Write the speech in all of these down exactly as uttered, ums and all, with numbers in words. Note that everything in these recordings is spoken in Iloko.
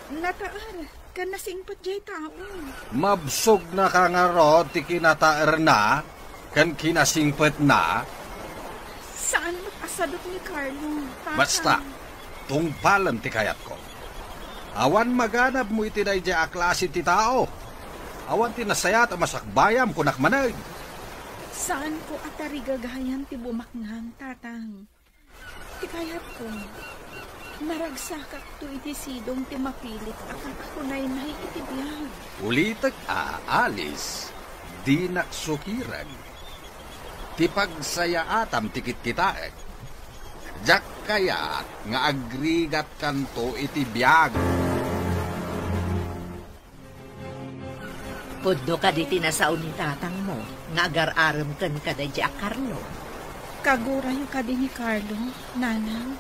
Nataer ken nasingpet jay tao. Mabsogna ka ngarud ti kinataerna ken kinasingpetna? Saan met a sadut ni Carlo, Tatang. Basta, tungpalem ti kayatko. Awan maganabmo iti daydiay a klase ti tao. Awan ti nasayaat a masakbayam, kunak manen. Saanko a tarigagayan ti bumaknang, Tatang. Ti kayatko, naragsakakto iti sidong ti mapilit a kakakunaynay iti biag. Ulitek a, Alice, dinak sukiren. Ti pagsayaatam ti kitkitaek. Diak kayat nga agrigatkanto iti biag. Pudno kadi ti nasao ni tatangmo nga agar-arem ken kadaydi a Carlo? Kagurayo kadi ni Carlo, Nanang?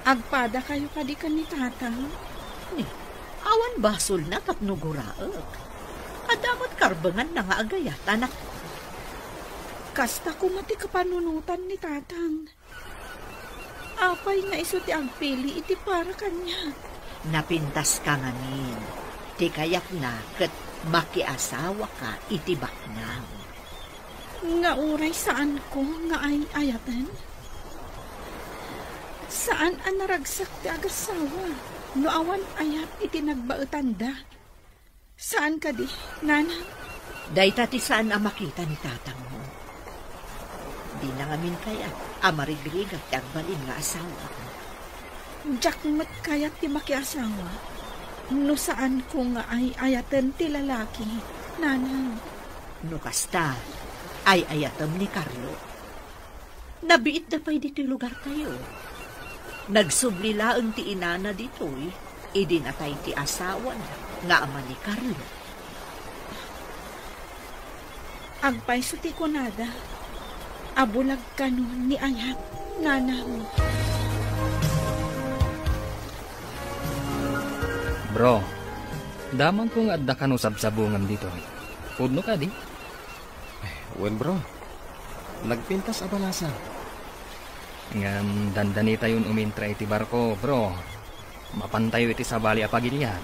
Agpadakayo kadi ken ni Tatang? Ni, awan basolna tapno guraek. Adda met karbenganna nga agayat, anakko. Kasta koma ti kapanunotan ni Tatang. Apay nga isu ti agpili iti para kaniak? Napintaska ngamin. Ti kayatna ket makiasawaka iti baknang. Nga uray saanko nga ay-ayaten? Saan a naragsak ti agassawa no awan ayat iti nagbaetanda. Saan kadi, Nanang? Dayta ti saan a makita ni tatangmo. Dina ngamin kayat a marigrigat ti agbalin nga asawa. Diak met kayat ti makiasawa no saanko nga ay-ayaten ti lalaki, Nanang. No kasta, ay-ayatem ni Carlo. Nabiitda pay ditoy lugartayo. Nagsubli laeng ti inana ditoy idi natay ti asawana nga ama ni Carlo. Agpayso ti kunada a bulag kano ni ayat, Nanang. Bro, damagko nga adda kano sabsabungem ditoy. Pudno kadi? Wen, bro. Nagpintas a balasa. Ngem dandanitayon umintra iti barko, bro. Mapantayo iti sabali a pagilian.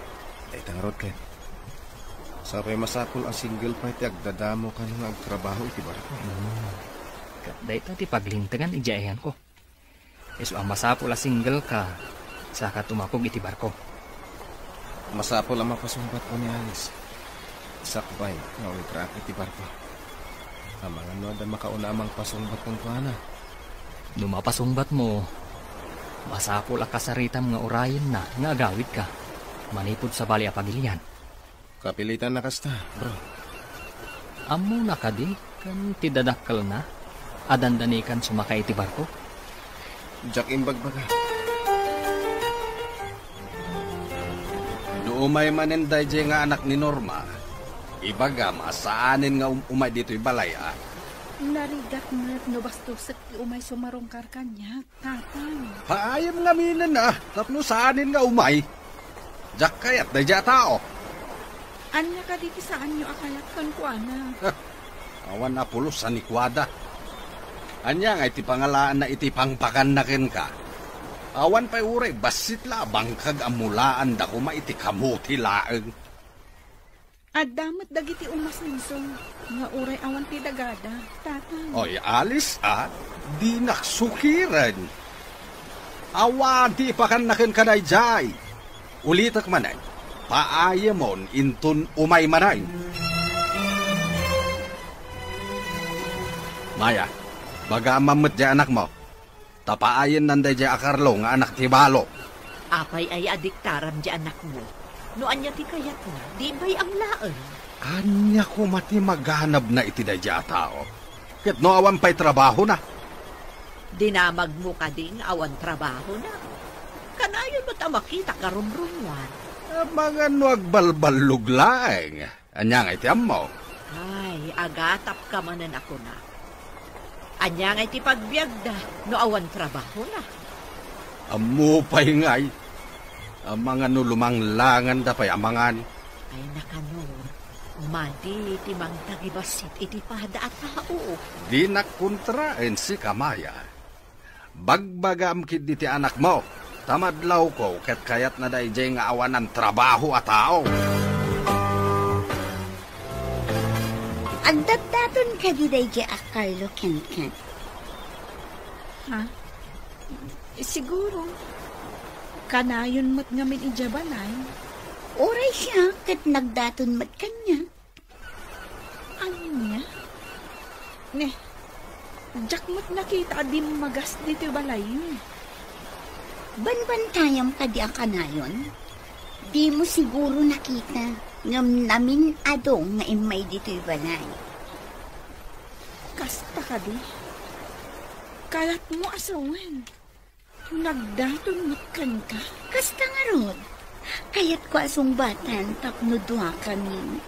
Dayta ngarud ket. Sapay masapul a single pay ti agdadamo kano nga agtrabaho iti barko. Hmm. Ket dayta ti paglintegan idiay ayanko. Isu a masapul a single ka, saka tumapog iti barko. Masapul a mapasungbatko ni Alice. Sakbay nga umitraak iti barko. Amangan no adda makauna a mangpasungbat kenkuana. No mapasungbatmo, masapul a kasaritam nga urayenna nga agawidka manipud sabali a pagilian. Kapilitan a kasta, bro. Ammona kadi ken ti dadakkelna a dandanikan sumaka iti barko? Diak imbagbaga. No umay manen daydiay nga anak ni Norma, ibagam a saanen nga um-, umay ditoy balay, a. Narigat met no bastosek ti umay sumarungkar kaniak. Tatang. Paayem ngaminen a, tapno saanen nga umay. Diak kayat daydiay a tao. Ania kadi ti saanyo a kayat kenkuana? Awan a pulos a ni kuada. Ania ngay ti pangalaanna iti pangpakanna kenka? Awan pay uray bassit la a bangkag a mulaanda koma iti kamuti laeng. Adda met dagiti umasenso nga uray awan ti dagada, Tatang. Oy, Alice, a, dinak sukiren. Awan ti ipakanna kenka daydiay. Ulitek manen, paayemon inton umay manen. Maya, baga met diay anakmo. Ta paayennan daydiay a Carlo nga anak ti balo. Apay aya a diktaram diay anakmo? No ania ti kayatna, di imbay-am laeng. Ania koma ti maganabna iti daydiay a tao? Ket no awan pay trabahona? Dinamagmo kadi nga awan trabahona? Kanayon met a makita karumrumuan. Amangan no agbalballog laeng. Ania ngay ti ammo? Ay, agatapka manen a kuna. Ania ngay ti pagbiagda no awan trabahona? Ammo pay ngay. Amangan no lumanglanganda pay a mangan. Ay, nakanor, madi ti mangtagibassit iti pada a tao. Dinak kontraen sika, Maya. Bagbagam ketdi ti anakmo. Ta madlawko ket kayatna daydiay nga awanan trabaho a tao. Addatdaton kadi daydiay a Carlo kenka? Ha? Siguro. Kanayon met ngamin idiay balay. Uray siak ket nagdaton met kaniak. Ania? Ne, diak met nakita a dimmagas ditoy balayyo. Banbantayam kadi a kanayon? Dimo siguro nakita, ngem namin-ado nga immay ditoy balay. Kasta kadi? Kayatmo a sawen? Nagdaton met kenka? Kasta ngarud. Kayatko a sungbatan tapno duakami.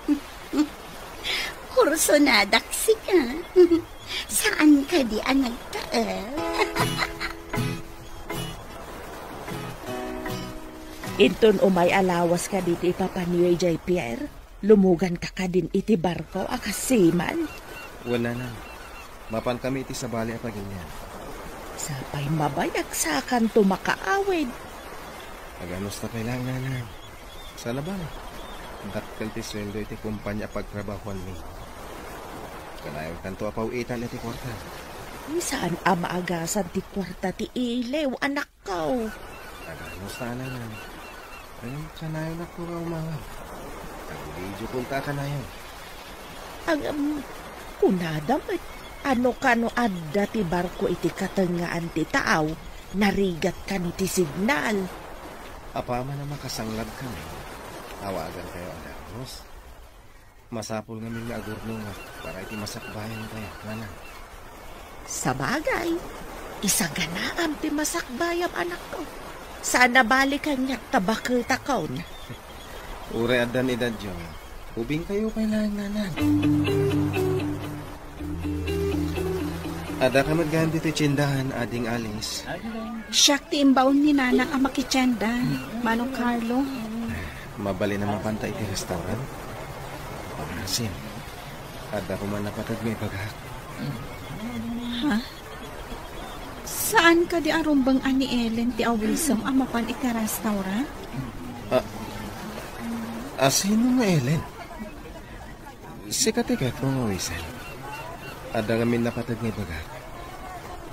Kursonadak sika. Saan kadi a nagtaeng? Inton umay a lawas kadi ti ipapaniyo idiay pier? Lumuganka kadin iti barko a kas seaman? Wen, nanang. Mapankami iti sabali a pagilian. Sapay mabayag sakanto makaawid. Aganusta pay laeng, nanang. Sana bala, dakkel ti sueldo iti kompania a pagtrabahoanmi. Kanayonkanto a paw-itan iti kuarta. Saan a maagasan ti kuarta ti iliw, anak. Kaw. Aganus ta, nanang. Ngem kanayon a kura umawag. Agbidiokonta a kanayon. Ngem, kunada met, a no kano adda ti barko iti katengngaan ti taaw, narigat kano ti signal. Apaman a makasangladkami, awagankayo a dagus. Masapul ngamin nga agurnongak para iti masakbayantayo, nanang. Sabagay, isaganaam ti masakbayam, anakko. Saan a bali kaniak ta baketakon. Uray addan edadyo, ubingkayo pay laeng, nanang. Addaka met gayam ditoy tiendahan, Ading Alice. Siak ti imbaon ni nanang a makitienda, Manong Carlo. Mabalin a mapanta iti restaurant? Pangaasim. Adda koma napateg nga ibagak. Ha? Saan kadi a rumbeng a ni Ellen ti awisem a mapan iti restaurant? A, a sino nga Ellen? Sika ti ketko nga awisem. Adda ngamin napateg nga ibagak.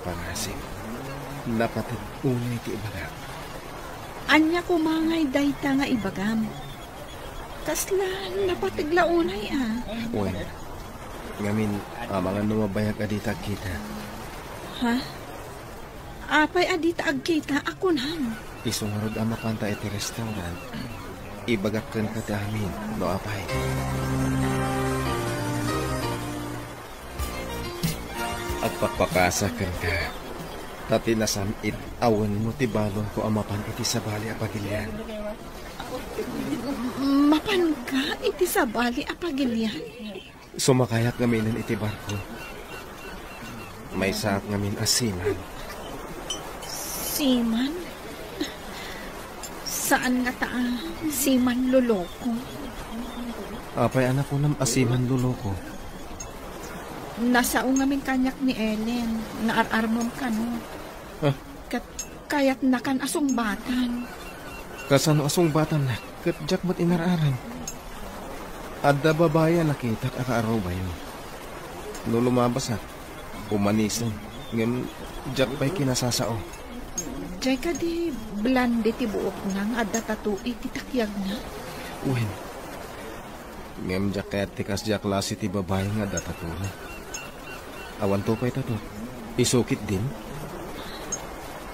Pangaasim, napateg unay ti ibagak. Ania koma ngay dayta nga ibagam? Kasla napateg la unay a. Wen, ngamin, amangan no mabayag a dita agkita. Ha? Apay a dita agkita a kunam? Isu ngarud a mapanta iti restaurant, ibagak kenka ti amin, no apay. Agpakpakasa kenka, ta ti nasam-it awenmo ti balonko a mapan iti sabali a pagilian. Mapanka iti sabali a pagilian? Sumakayak ngaminen iti barko. Maysaak ngamin a seaman. Seaman? Saan ngata a seaman loloko? Apay a nakunam a seaman loloko? Nasao ngamin kaniak ni Ellen nga ar-armem kano. Ah. Ket kayatnakan a sungbatan. Kasano a sungbatannak? Ket diak met inar-arem. Adda babai a nakitak a kaarubayo. No lumabasak, umanisen, ngem diak pay kinasasao. Diay kadi blonde ti buokna nga adda tattoo iti takiagna? Wen, ngem diak kayat ti kasdiay a klase ti babai nga adda tattoo. Awanto pay tattoo. Isukitdin?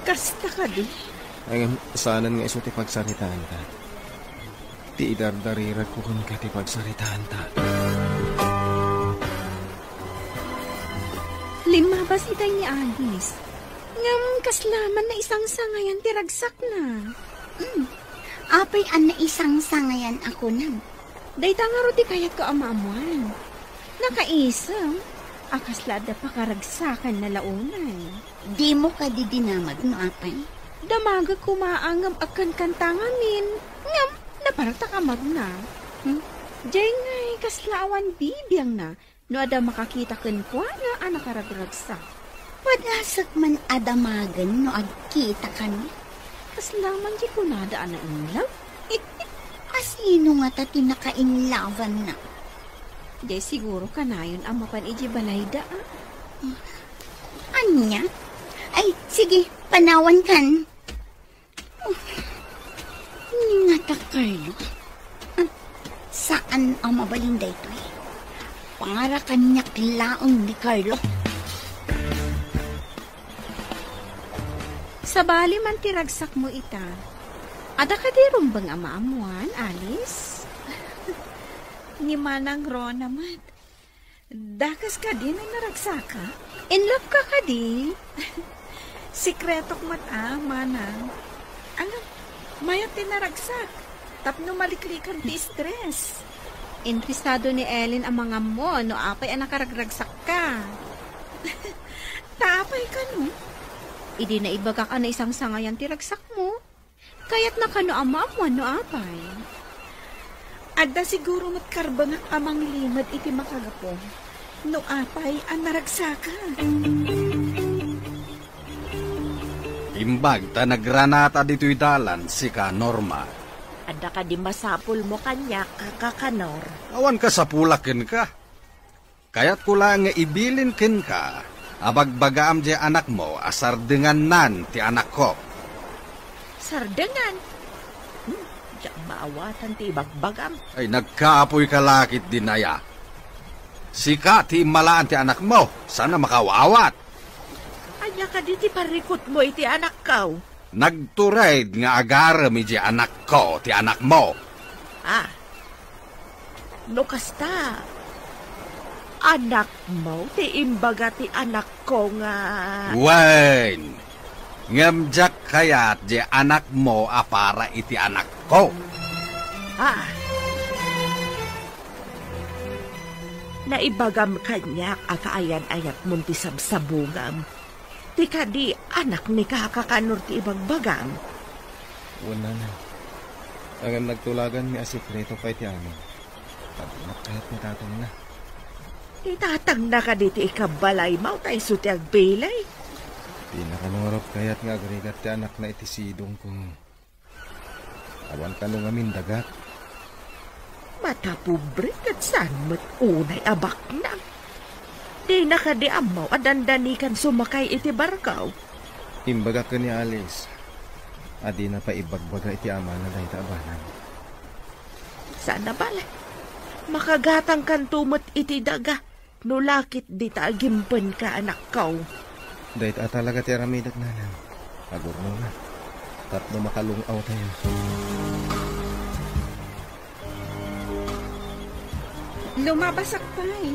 Kasta kadi? Ay, ngem, saanen nga isu ti pagsaritaanta. Ti idardariragko kenka ti pagsaritaanta. Limmabas itay ni Alice. Ngem kasla man naisangsangayan ti ragsakna. Hmm. Apay a naisangsangayan a kunam? Dayta ngarud ti kayatko a maammoan. Nakaisem a kasla adda pakaragsakanna la unay. Dimo kadi dinamag no apay? Damagek koma a ngem agkankanta ngamin, ngem napartak a magna. Hmm? Diay ngay kasla awan bibiangna no adda makakita kenkuana a nakaragragsak. Padasek man a damagen no agkitakami. Kasla man ti kunada a nainlaw? A sino ngata ti nakainlawanna? Diay siguro kanayon a mapan idiay balayda, a. Ania? Ay, sige, panawankan. Ni ngata, Carlo. Saan a mabalin daytoy. Para kaniak laeng ni Carlo. Sabali man ti ragsakmo ita. Adda kadi rumbeng a maammoan, Alice? Ni Manang Rona met. Dakas kadi no naragsaka? In love ka kadi? Sikretok met a, Manang. Ano, mayat ti naragsak. Tapno maliklikan ti stress. Interesado ni Ellen a mangammo no apay a nakaragragsakka. Ta apay kano? Idi naibagak a naisangsangayan ti ragsakmo. Kayatna kano a maammoan no apay? Adda siguro met karbengak a manglimed iti makagapu no apay a naragsaka. Imbag ta nagranata ditoy dalan sika, Norma. Adda kadi masapulmo kaniak, Kaka Kanor? Awan kasapulak kenka. Kayatko laeng nga ibilin kenka a bagbagaam diay anakmo a sardengannan ti anakko. Sardengan? Hmm, diak maawatan ti ibagbagam. Ay, nagkaapoyka la ketdin aya. Sika ti immalaan ti anakmo, saan a makaawat. Ania kadi ti parikutmo iti anakko? Nagtured nga agarem idiay anakko ti anakmo. Ah. No kasta, anakmo ti imbaga ti anakko nga... Wen, ngem diak kayat diay anakmo a para iti anakko. Ah. Naibagam kaniak a kaayan-ayatmon ti sabsabungam. Ti kadi, anak ni Kaka Kanor ti ibagbagam? Wen, nanang. Ngem nagtulaganmi a sekreto pay ti amin. Adda kayat ni tatangna. Ti tatangna kadi ti ikabbalaymo ta isu ti agbilin? Dina kano ngarud kayat nga agrigat ti anakna iti sidongko. Awan kano ngamin dagak. Matapobre ket saan met unay a baknang. Dina kadi ammo a dandanikan sumakay iti barko? Imbagak ken ni Alice a dina pay ibagbaga iti amana dayta a banag. Saan a bale. Makagatangkanto met iti daga. No lakit dita agimpenka, anakko. Dayta talaga ti aramidek, nanang. Agurnonga. Tapno makalung-awtayo. Lumabasak pay.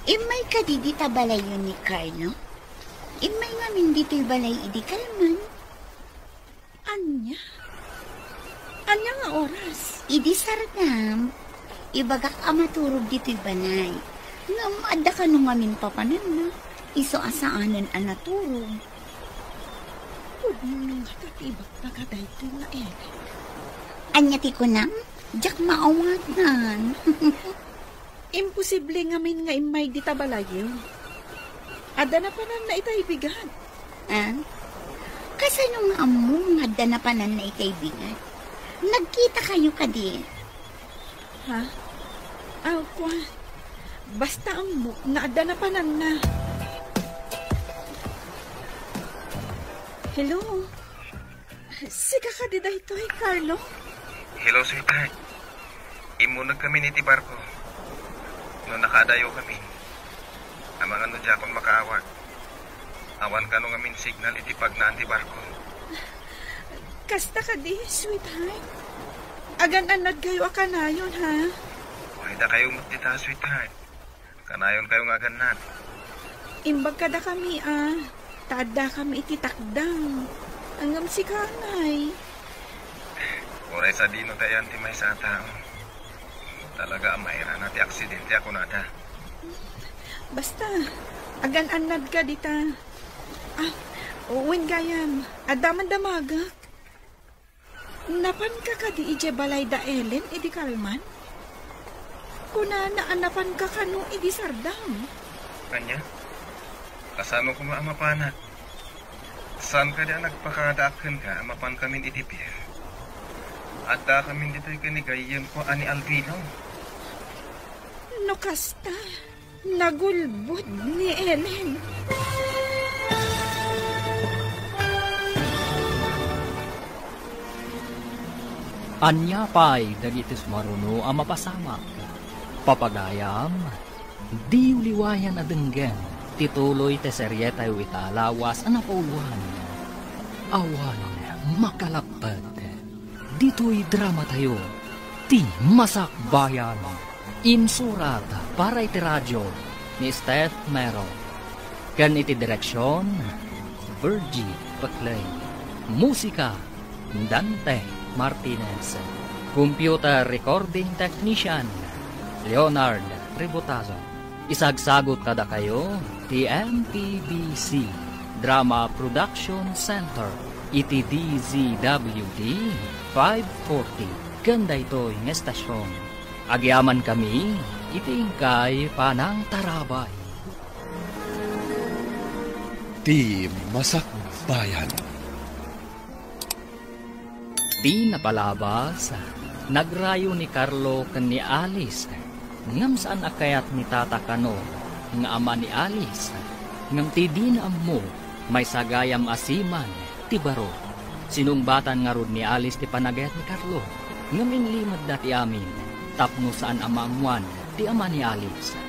Immay kadi dita balayyo ni Carlo? Immay ngamin ditoy balay idi kalman? Ania? Ania nga oras? Idi sardam, ibagak a maturog ditoy balay. Ngem adda kano ngamin papananna, isu a saanen a naturog. Pudno ngata ti ibagbaga daytoy nga Ellen. Ania ti kunam? Diak maawatan. Imposible ngamin nga immay dita balayyo. Adda napananna itay bigat. Ah? Kasano nga ammo nga adda napananna itay bigat? Nagkitakayo kadi? Ha? Aw, kua. Basta ammo nga adda napananna. Hello? Sika kadi daytoy, Carlo? Hello, sweetheart. Immuneg kami iti barko. No nakaadayo kami, amangan no diakon makaawat. Awan kano ngamin signal iti pagnaan ti barko. Kasta kadi, sweetheart. Agan-annad kayo a kanayon, ha? Uray dakayo met dita, sweetheart. Kanayon kayo nga agannad. Imbag kadakami a, ta addakami iti takdang. Ngem sika ngay. Uray sadino ti ayan ti maysa a tao. Talaga a mairana ti aksidente a kunada. Basta, agan-annad ka dita. Ah, wen gayam, adda man damagak. Napanka kadi idiay balay da Ellen idi kalman? Kunana a napanka kano idi sardam. Ania? Kasano koma a mapanak? Saan kadi a nagpakadaak kenka a mapankamin iti pier? Addakamin ditoy ken ni gayyemko a ni Alvino. No kasta, nagulbod ni Ellen. Ania pay dagiti sumaruno a mapasamak? Papagayam, diyo liwayan a denggen ti tuloy ti serietayo ita a lawas a napauluan. Awan makalapped. Ditoy dramatayo, Ti Masakbayan. Insurat para iti radio ni Steph Mero. Ken iti direksion, Virgie Peclay. Musika, Dante Martinez. Computer recording technician, Leonard Ributazo. Isagsagot kadakayo ti M P B C Drama Production Center iti D Z W T five forty ken daytoy nga estasion. Agyamankami iti inkay panangtarabay. Ti Masakbayan. Ti napalabas, nagrayo ni Carlo ken ni Alice, ngem saan a kayat ni Tata kano nga ama ni Alice, ngem ti dina ammo, maysa gayam a siman ti baro. Sinungbatan ngarud ni Alice ti panagayat ni Carlo, ngem inlimedda ti amin tapno saan a maammoan ti ama ni Alice.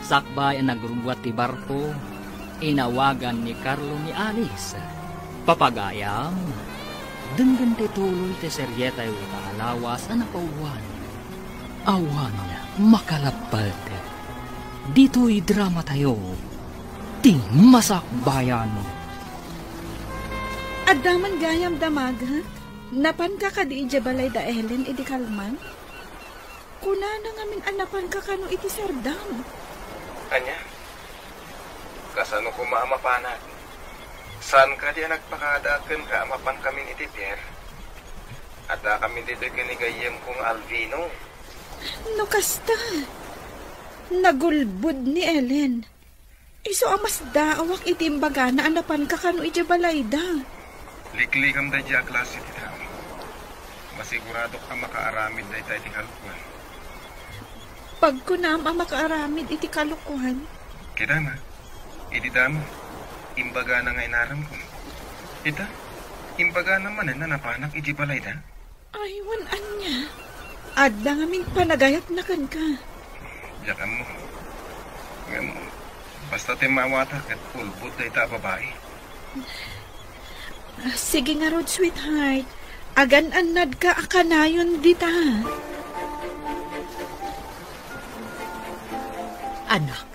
Sakbay a nagrubbuat ti barko, inawagan ni Carlo ni Alice. Papagayam, denggen ti tuloy ti serietayo ita a lawas a napauluan. Awan makalapped. Ditoy dramatayo, Ti Masakbayan. Adda man gayam damagek? Napanka kadi idiay balay da Ellen idi kalman? Kunana ngamin a napanka kano iti sardam. Ania? Kasano koma a mapanak? Saan kadi a nagpakadaak kenka a mapankamin iti pier? Addakamin ditoy ken ni gayyemko nga Alvino. No kasta, nagulbod ni Ellen. Isu a masdaawak iti imbagana a napanka kano idiay balayda. Liklikam daydiay a klase ti tao. Masiguradok a makaaramid dayta iti kalokuan. Pagkunam a makaaramid iti kalokuan. Kita na, idi damo, imbagana nga inaramko. Ita, imbagana manen a napanak idiay balayda. Ay, wen ania? Adda ngamin panagayatna kenka. Diak ammo. Ngem, basta ti maawatak ket ulbod dayta a babai. Ah, sige ngarud, sweetheart. Agan-annadka a kanayon dita. Anak,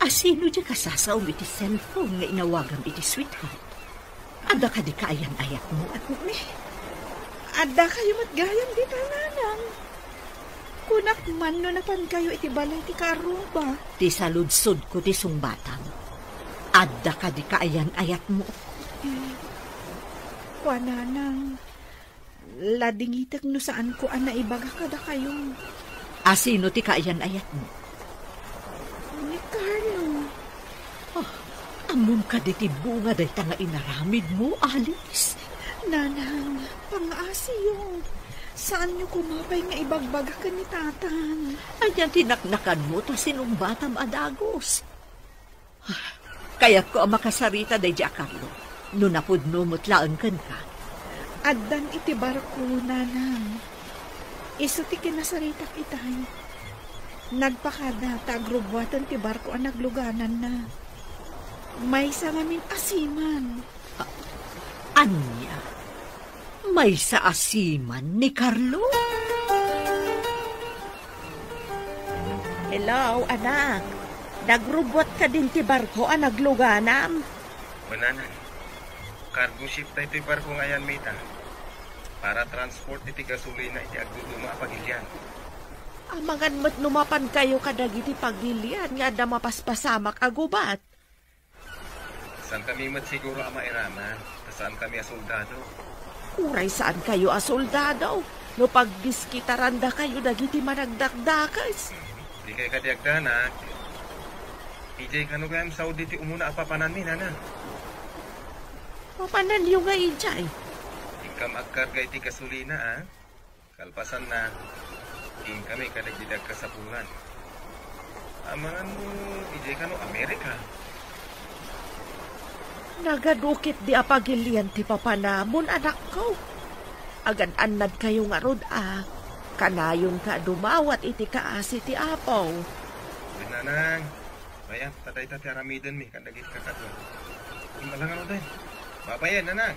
asino diay kasasaom iti cellphone nga inawagam iti sweetheart? Adda kadi kaayan-ayatmo, Anne? Adda kayo met gayam dita, Nanang. Kunak man no napan kayo iti balay ti kaarruba. Ti saludsodko ti sungbatam. Adda kadi kaayan-ayatmo? Eh, kua, Nanang, ladingitek no saanko a naibaga kadakayo. Asino ti kaayan-ayatmo? Ni Carlo. Ah, ammom kadi ti bunga dayta nga inaramidmo, Alice? Nanang, pangaasiyo. Saanyo koma pay nga ibagbaga ken ni Tatang. Ania ti naknakanmo ta sinungbatam a dagus? Ah, kayatko a makasarita daydiay a Carlo. No napudno met laeng kenka. Addan iti barko, Nanang. Isu ti kinasaritak itay. Nagpakada ta agrubbuaten ti barko a naglugananna. Maysa ngamin a seaman. A-, ania? Maysa a seaman ni Carlo? Hello, anak. Nagrubbuat kadin ti barko a nagluganam? Wen, Nanang. Cargo ship daytoy barko nga ayanmi ita. Para transport iti gasolina iti agduduma a pagilian. Amangan met no mapan kayo kadagiti pagilian nga adda mapaspasamak a gubat. Saan kami met siguro a mairaman, ta saan kami a soldado. Uray saan kayo a soldado, no pagbiskitaranda kayo dagiti managdakdakes. Di kay kadi agdanag. Idiay kano gayam Saudi ti umuna a papananmi, Nanang? Papananyo nga idiay? Inkam agkarga iti gasolina, a? Kalpasanna, inkami kadagiti agkasapulan. Amangan no idiay kano Amerika? Nagadu ketdi a pagilian ti papanamon, anakko. Agad-annadkayo ngarud a kanayon nga dumawat iti kaasi ti Apo. Wen, nanang, mayat, ta dayta ti aramidenmi kadagiti kakaduak. Immala ngaruden. Babayen, nanang.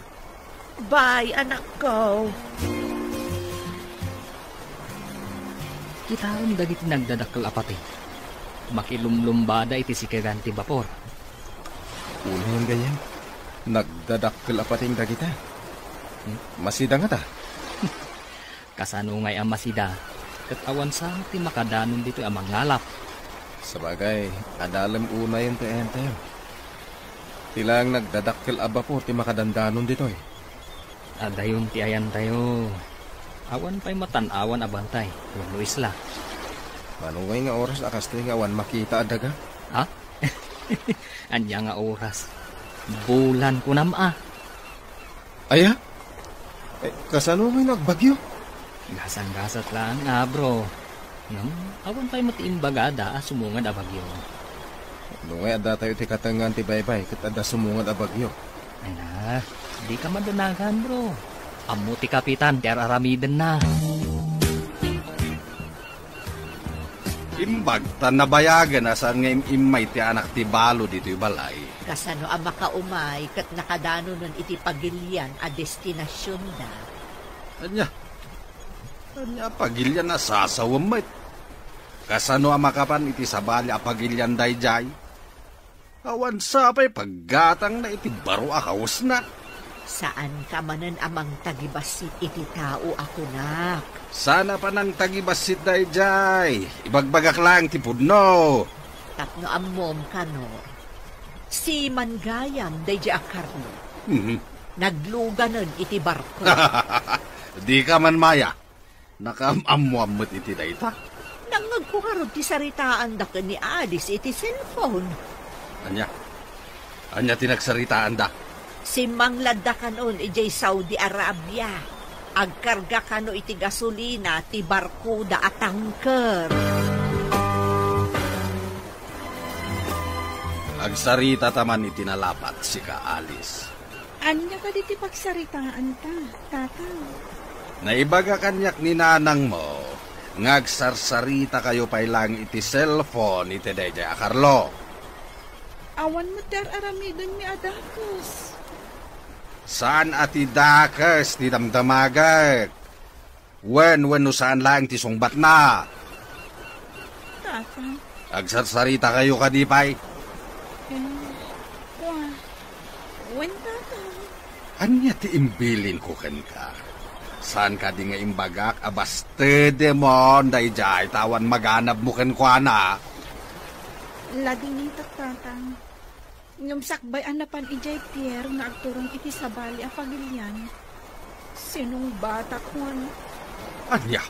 Bye, anakko. Kitaem dagiti nagdadakkel a pateng. Makilumlumbada iti sikegan ti bapor. Unayen gayam, nagdadakkel a pateng dagita. Hmm? Masida ngata? Kasano ngay a masida? Ket awan sa ti makadanon ditoy a mangalap. Sabagay, adalem unayen ti ayantayo. Ti laeng nagdadakkel a bapor ti makadandanon ditoy. Adayon ti ayantayo. Awan pay matan-awan a bantay wenno isla. Mano ngay nga oras a kastoy nga awan makita a daga? Ha? Ania nga oras? Bulan kunam a. Aya? Eh, kasano ngay no agbagyo? Gasang-gasat laeng a, bro. Ngem, awan pay met imbagada a sumungad a bagyo. No ngay adda tayo ti katengngan ti baybay ket adda sumungad a bagyo. Ay na, dika madanagan, bro. Ammo ti kapitan ti ar-aramidenna. Imbag ta nabayagen a saan nga im-immay ti anak ti balo ditoy balay. Kasano a makaumay ket nakadanonen iti pagilian a destinasionda? Ania? Ania a pagilian a sasawem met? Kasano a makapan iti sabali a pagilian daydiay? Awan sa pay paggatangna iti baro a kawesna. Saanka manen a mangtagibassit iti tao a kunak. Saan a panangtagibassit daydiay. Ibagbagak laeng ti pudno. Tapno ammom kano, siman gayam daydiay a Carlo. Mhm. Nagluganen iti barko. Dika man maya. Nakaam-ammoam met iti dayta. Nangngegko ngarud ti saritaanda ken ni Alice iti cellphone. Ania? Ania ti nagsaritaanda? Simmangladda kanon idiay Saudi Arabia. Agkarga kano iti gasolina ti barkoda a tanker. Agsaritata man iti nalapat, sika, Alice. Ania kadi ti pagsaritaanta, Tatang? Naibaga kaniak ni nanangmo nga agsarsarita kayo pay laeng iti cellphone iti daydiay a Carlo. Awan met ti ar-aramidenmi a dakes. Saan a ti dakes ti damdamagek. Wen, wenno saan laeng ti sungbatna? Tatang. Agsarsarita kayo kadi pay? Eh, kua. Wen, Tatang. Ania ti imbilinko kenka? Saan kadi nga imbagak a bastedemon daydiay ta awan maganabmo kenkuana? Ladingitak, Tatang. Ngem sakbay a napan idiay Pierre nga agturong iti sabali a pagilian, sinungbatak man. Ania?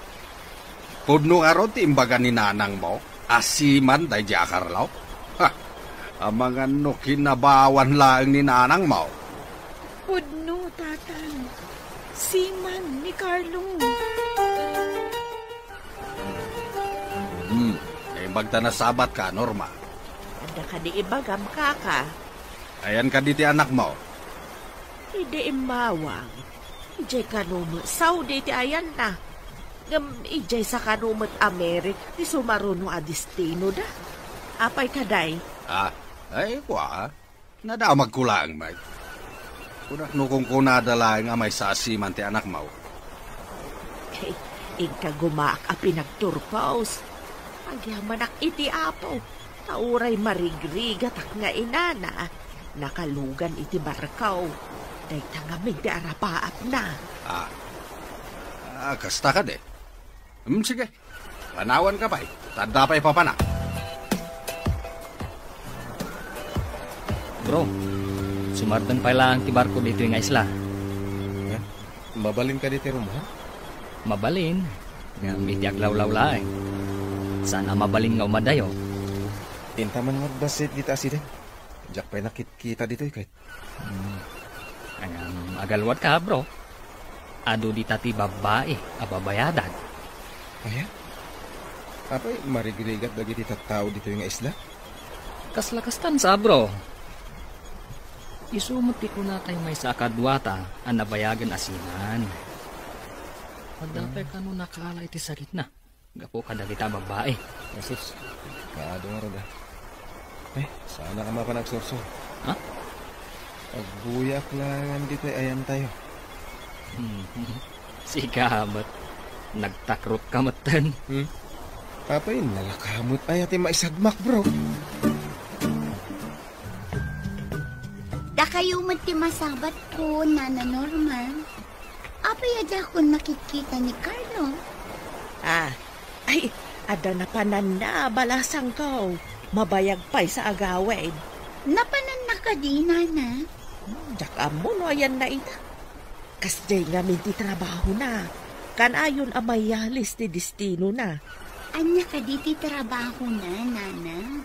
Pudno ngarud ti imbaga ni nanangmo a siman daydiay a Carlo? Ha! Amangan no kinabawan laeng ni nanangmo. Pudno, Tatang. Siman ni Carlo. Hmm, naimbag ta nasabatka, Norma. Adda kadi ibagam, kaka? Ayan kadi ti anakmo? Idi immawang, idiay kano met Saudi ti ayanna. Ngem idiay sa kano met Amerika ti sumaruno a destinoda. Apay kadi? Ah, ay, kua. Nadamagko laeng met. Kunak no kunkunada laeng a maysa a siman ti anakmo. Hey, inka gumaak a pinagturpos. Agyamanak iti Apo, ta uray marigrigatak nga inana, nakalugan iti barko. Dayta ngamin ti arapaapna. Ah. Ah, kasta kadi? Hmm, sige. Panawanka pay, ta adda pay papanak. Bro, sumardeng pay laeng ti barko ditoy nga isla. Eh, mabalin kadi ti rummuar? Mabalin, ngem iti aglawlaw laeng. Saan a mabalin nga umadayo. Intaman nga agbassit dita asiden. Diak pay nakitkita ditoy ket. Hmm. Ngem agalwadka, bro. Adu dita ti babbai a babayadan. Aya? Apay, marigrigat dagiti tattao ditoy nga isla? Kasla kastan sa, bro. Isu met ti kunatay maysa a kaduata a nabayagen a siman. Adda pay kano nakaala iti sakitna gapu kadagita a babbai. Asus, kaadu ngarud a. Eh, saanak a mapan agsursor. Ha? Agbuyak laengen ditoy ayantayo. Hmm. Sika met. Nagtakrotka metten. Hmm? Apay, nalaka met aya ti maisagmak, bro? Dakayo met ti masabatko, Nana Norma. Apay a diakon makitkita ni Carlo? Ah, ay, adda napananna, balasangko. Mabayag pay sa agawid. Napananna kadi, Nana? Hmm, diak ammo no ayanna ita. Kasdiay ngamin ti trabahona. Kanayon a mayalis ti destinona. Ania kadi ti trabahona, Nana?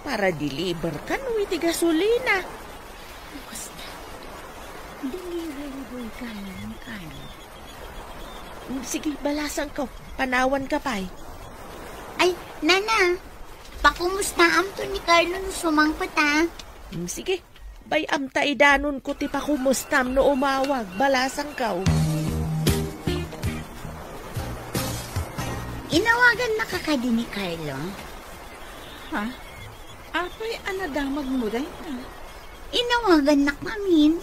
Para-deliver kano iti gasolina. Basta, delivery boy kano, Carlo. Sige, balasangko. Panawanka pay. Ay, Nana, pakumustaamto ni Carlo no sumangpet, a. Mm, sige. Bay-am ta idanonko ti pakumustam no umawag, balasangko. Inawagannaka kadi ni Carlo? Ha? Apay a nadamagmo dayta? Inawagannak ngamin.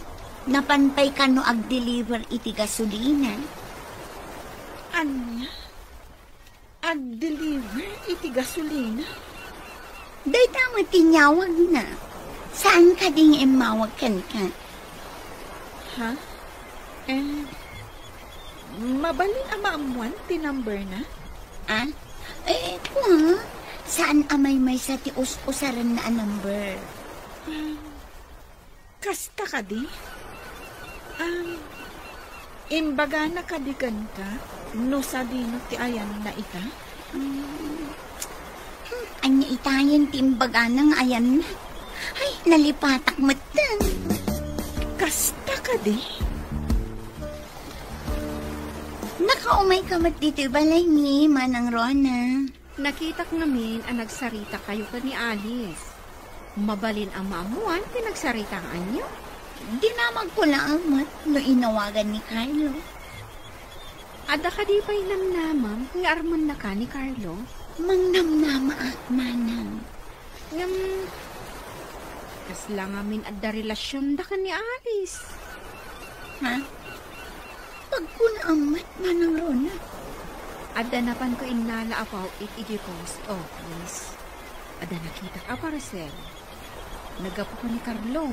Napan pay kano agdeliver iti gasolina. Ania? Agdeliver iti gasolina? Dayta met ti inyawagna. Saan kadi nga immawag kenka? Ha? Eh, mabalin a maammuan ti numberna? Ah? Eh, kua, saan a maymaysa ti us-usarenna a number? Ah, kasta kadi? Ah, imbagana kadi kenka no sadino ti ayanna ita? Hmm. Hmm, ania itayen ti imbagana nga ayanna? Ay, nalipatak metten. Kasta kadi? Nakaumayka met ditoy balay ni Manang Rona. Nakitak ngamin a nagsarita kayo ken ni Alice. Mabalin a maammuan ti nagsaritaanyo? Dinamagko laeng met no inawagan ni Carlo. Adda kadi pay namnamam nga armennaka ni Carlo? Mangnamnamaak, manang. Ngem, kasla ngamin adda relasionda ken ni Alice? Ha? Pagkunaam met, Manang Rona. Adda napanko innala a paw-it idiay post office. Adda nakitak a parcel. Naggapu ken ni Carlo.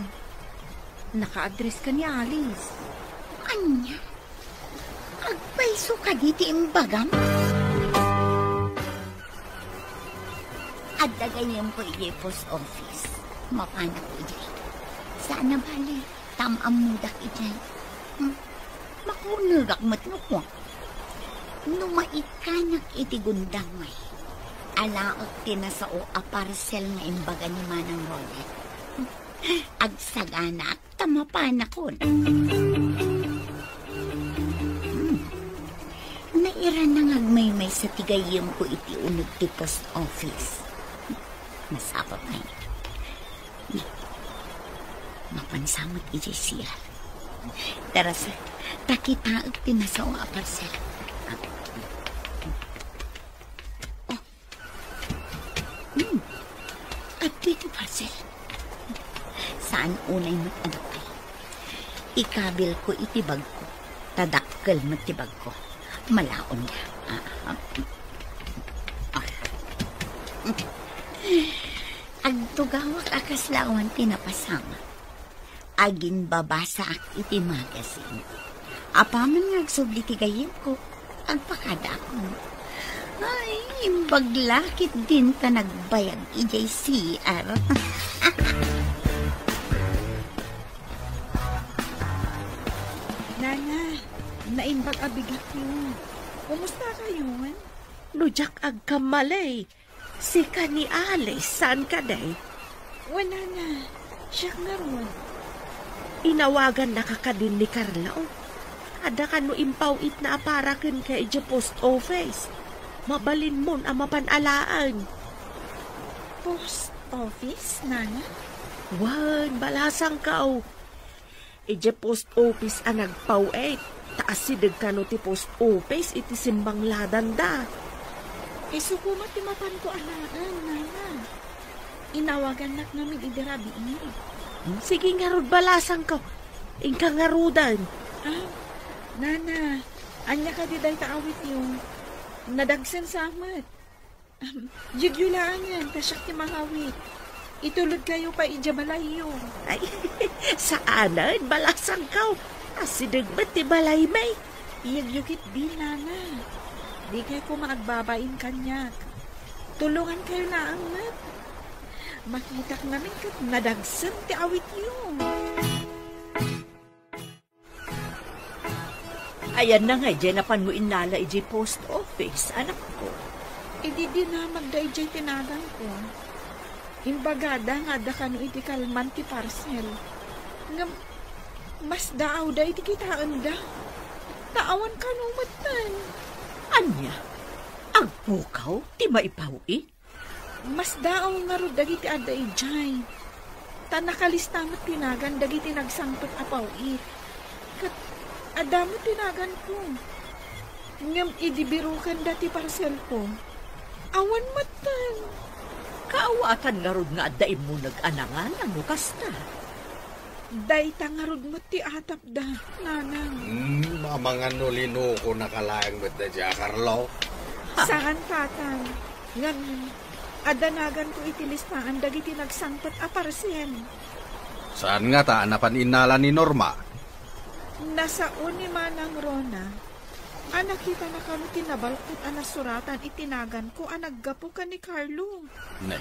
Naka-address ken ni Alice. Ania? Agpayso kadi ti imbagam? Adda gayyemko idiay post office. Mapanakon idiay. Saan a bale, ta am-ammodak idiay. Hmm? Makunegak met no kua. No maikkanak iti gundaway, alaek ti nasao a parcel nga imbaga ni Manang Roland. Agsaganaak ta mapanakon. Hmm. Nairana nga agmaymaysa ti gayyemko iti uneg ti post office. Masapul pay. Mapansa met idiay C R. Tara sa, ta kitaek ti nasao a parcel. Oh. Hmm. Adtoy ti parcel. Saan unay met a dakkel. Ikabilko iti bagko. Ta dakkel met ti bagko. Malaonda. Ah, ah. Ah. Agtugawak a kasla awan ti napasamak. Aginbabasaak iti magazine. Apaman nga agsubli ti gayyemko, agpakadaakon. Ay, imbag la ketdin ta nagbayag idiay C R. Nana, naimbag a bigatyo. Kumusta kayon? No diak agkamali, sika ni Alice, saan kadi? Wen, Nana, siak ngarud. Inawagannaka kadin ni Carlo. Adda kano impaw-itna a para kenka idiay post office. Mabalinmon a mapan alaen. Post office, Nana? Wen, balasangko. Idiay post office a nagpaw-it. Ta asideg kano ti post office iti simbangladanda. Isu koma ti mapanko alaen, Nana. Inawagannak ngamin idi rabii. Sige ngarud, balasangko. Inka ngaruden. Ah, Nana, ania kadi dayta awityo? Nadagsen sa met. Ahem, yegyo laengen, ta siak ti mangawit. Itulodkayo pay idiay balayyo. Ay, saanen, balasangko. Asideg met ti balaymi. Yegyo ketdi, Nana. Dikay koma agbabain kaniak. Tulongankayo laeng met. Makitak ngamin ket nadagsen ti awityo. Ayanna nga idiay napanmo innala idiay post office, anakko. Idi dinamagda idiay tinaganko, imbagada nga adda kano iti kalman ti parcel. Ngem, masdaawda iti kitaenda. Ta awan kano metten. Ania? Agpukaw ti maipaw-it? Masdaaw ngarud dagiti adda idiay. Ta nakalista met ti nagan dagiti nagsangpet a paw-it. Ket adda met ti naganko. Ngem idi birukenda ti parselko, awan metten. Kaawatan ngarud nga adda immuneg a nangala no kasta. Dayta ngarud met ti atapda, Nanang. Hmm, amangan no linukonaka laeng met daydiay a Carlo. Saan, Tatang. Ngem, adda naganko iti listaan dagiti nagsangpet a parcel. Saan ngata a napan innala ni Norma? Nasao ni Manang Rona a nakitana kano ti nabalkot a nasuratan iti naganko a naggapu ken ni Carlo. Ne.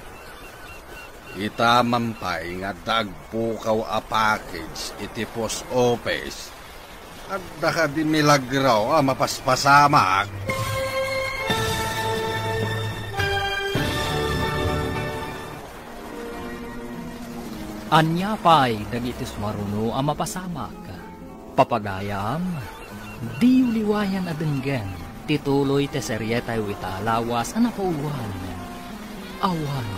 Ita man pay nga adda agpukaw a package iti post office. Adda kadi milagro a mapaspasamak? Ania pay dagiti sumaruno a mapasamak? Papagayam, diyo liwayan a denggen ti tuloy ti serietayo ita a lawas a napauluan. Awan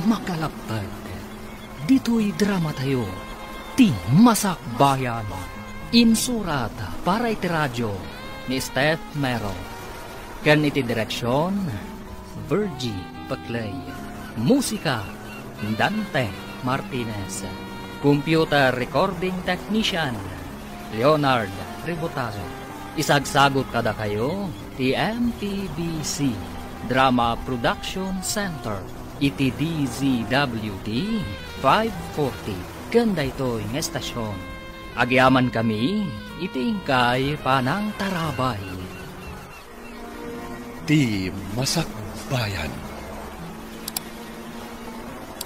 makalapped. Ditoy dramatayo, Ti Masakbayan. Insurat para iti radio ni Steph Mero. Ken iti direksion, Virgie Paclay. Musika, Dante Martinez. Computer recording technician, Leonard Ributazo. Isagsagot kadakayo ti M P B C Drama Production Center iti D Z W T five forty ken daytoy nga estasion. Agyamankami iti inkay panangtarabay. Ti Masakbayan.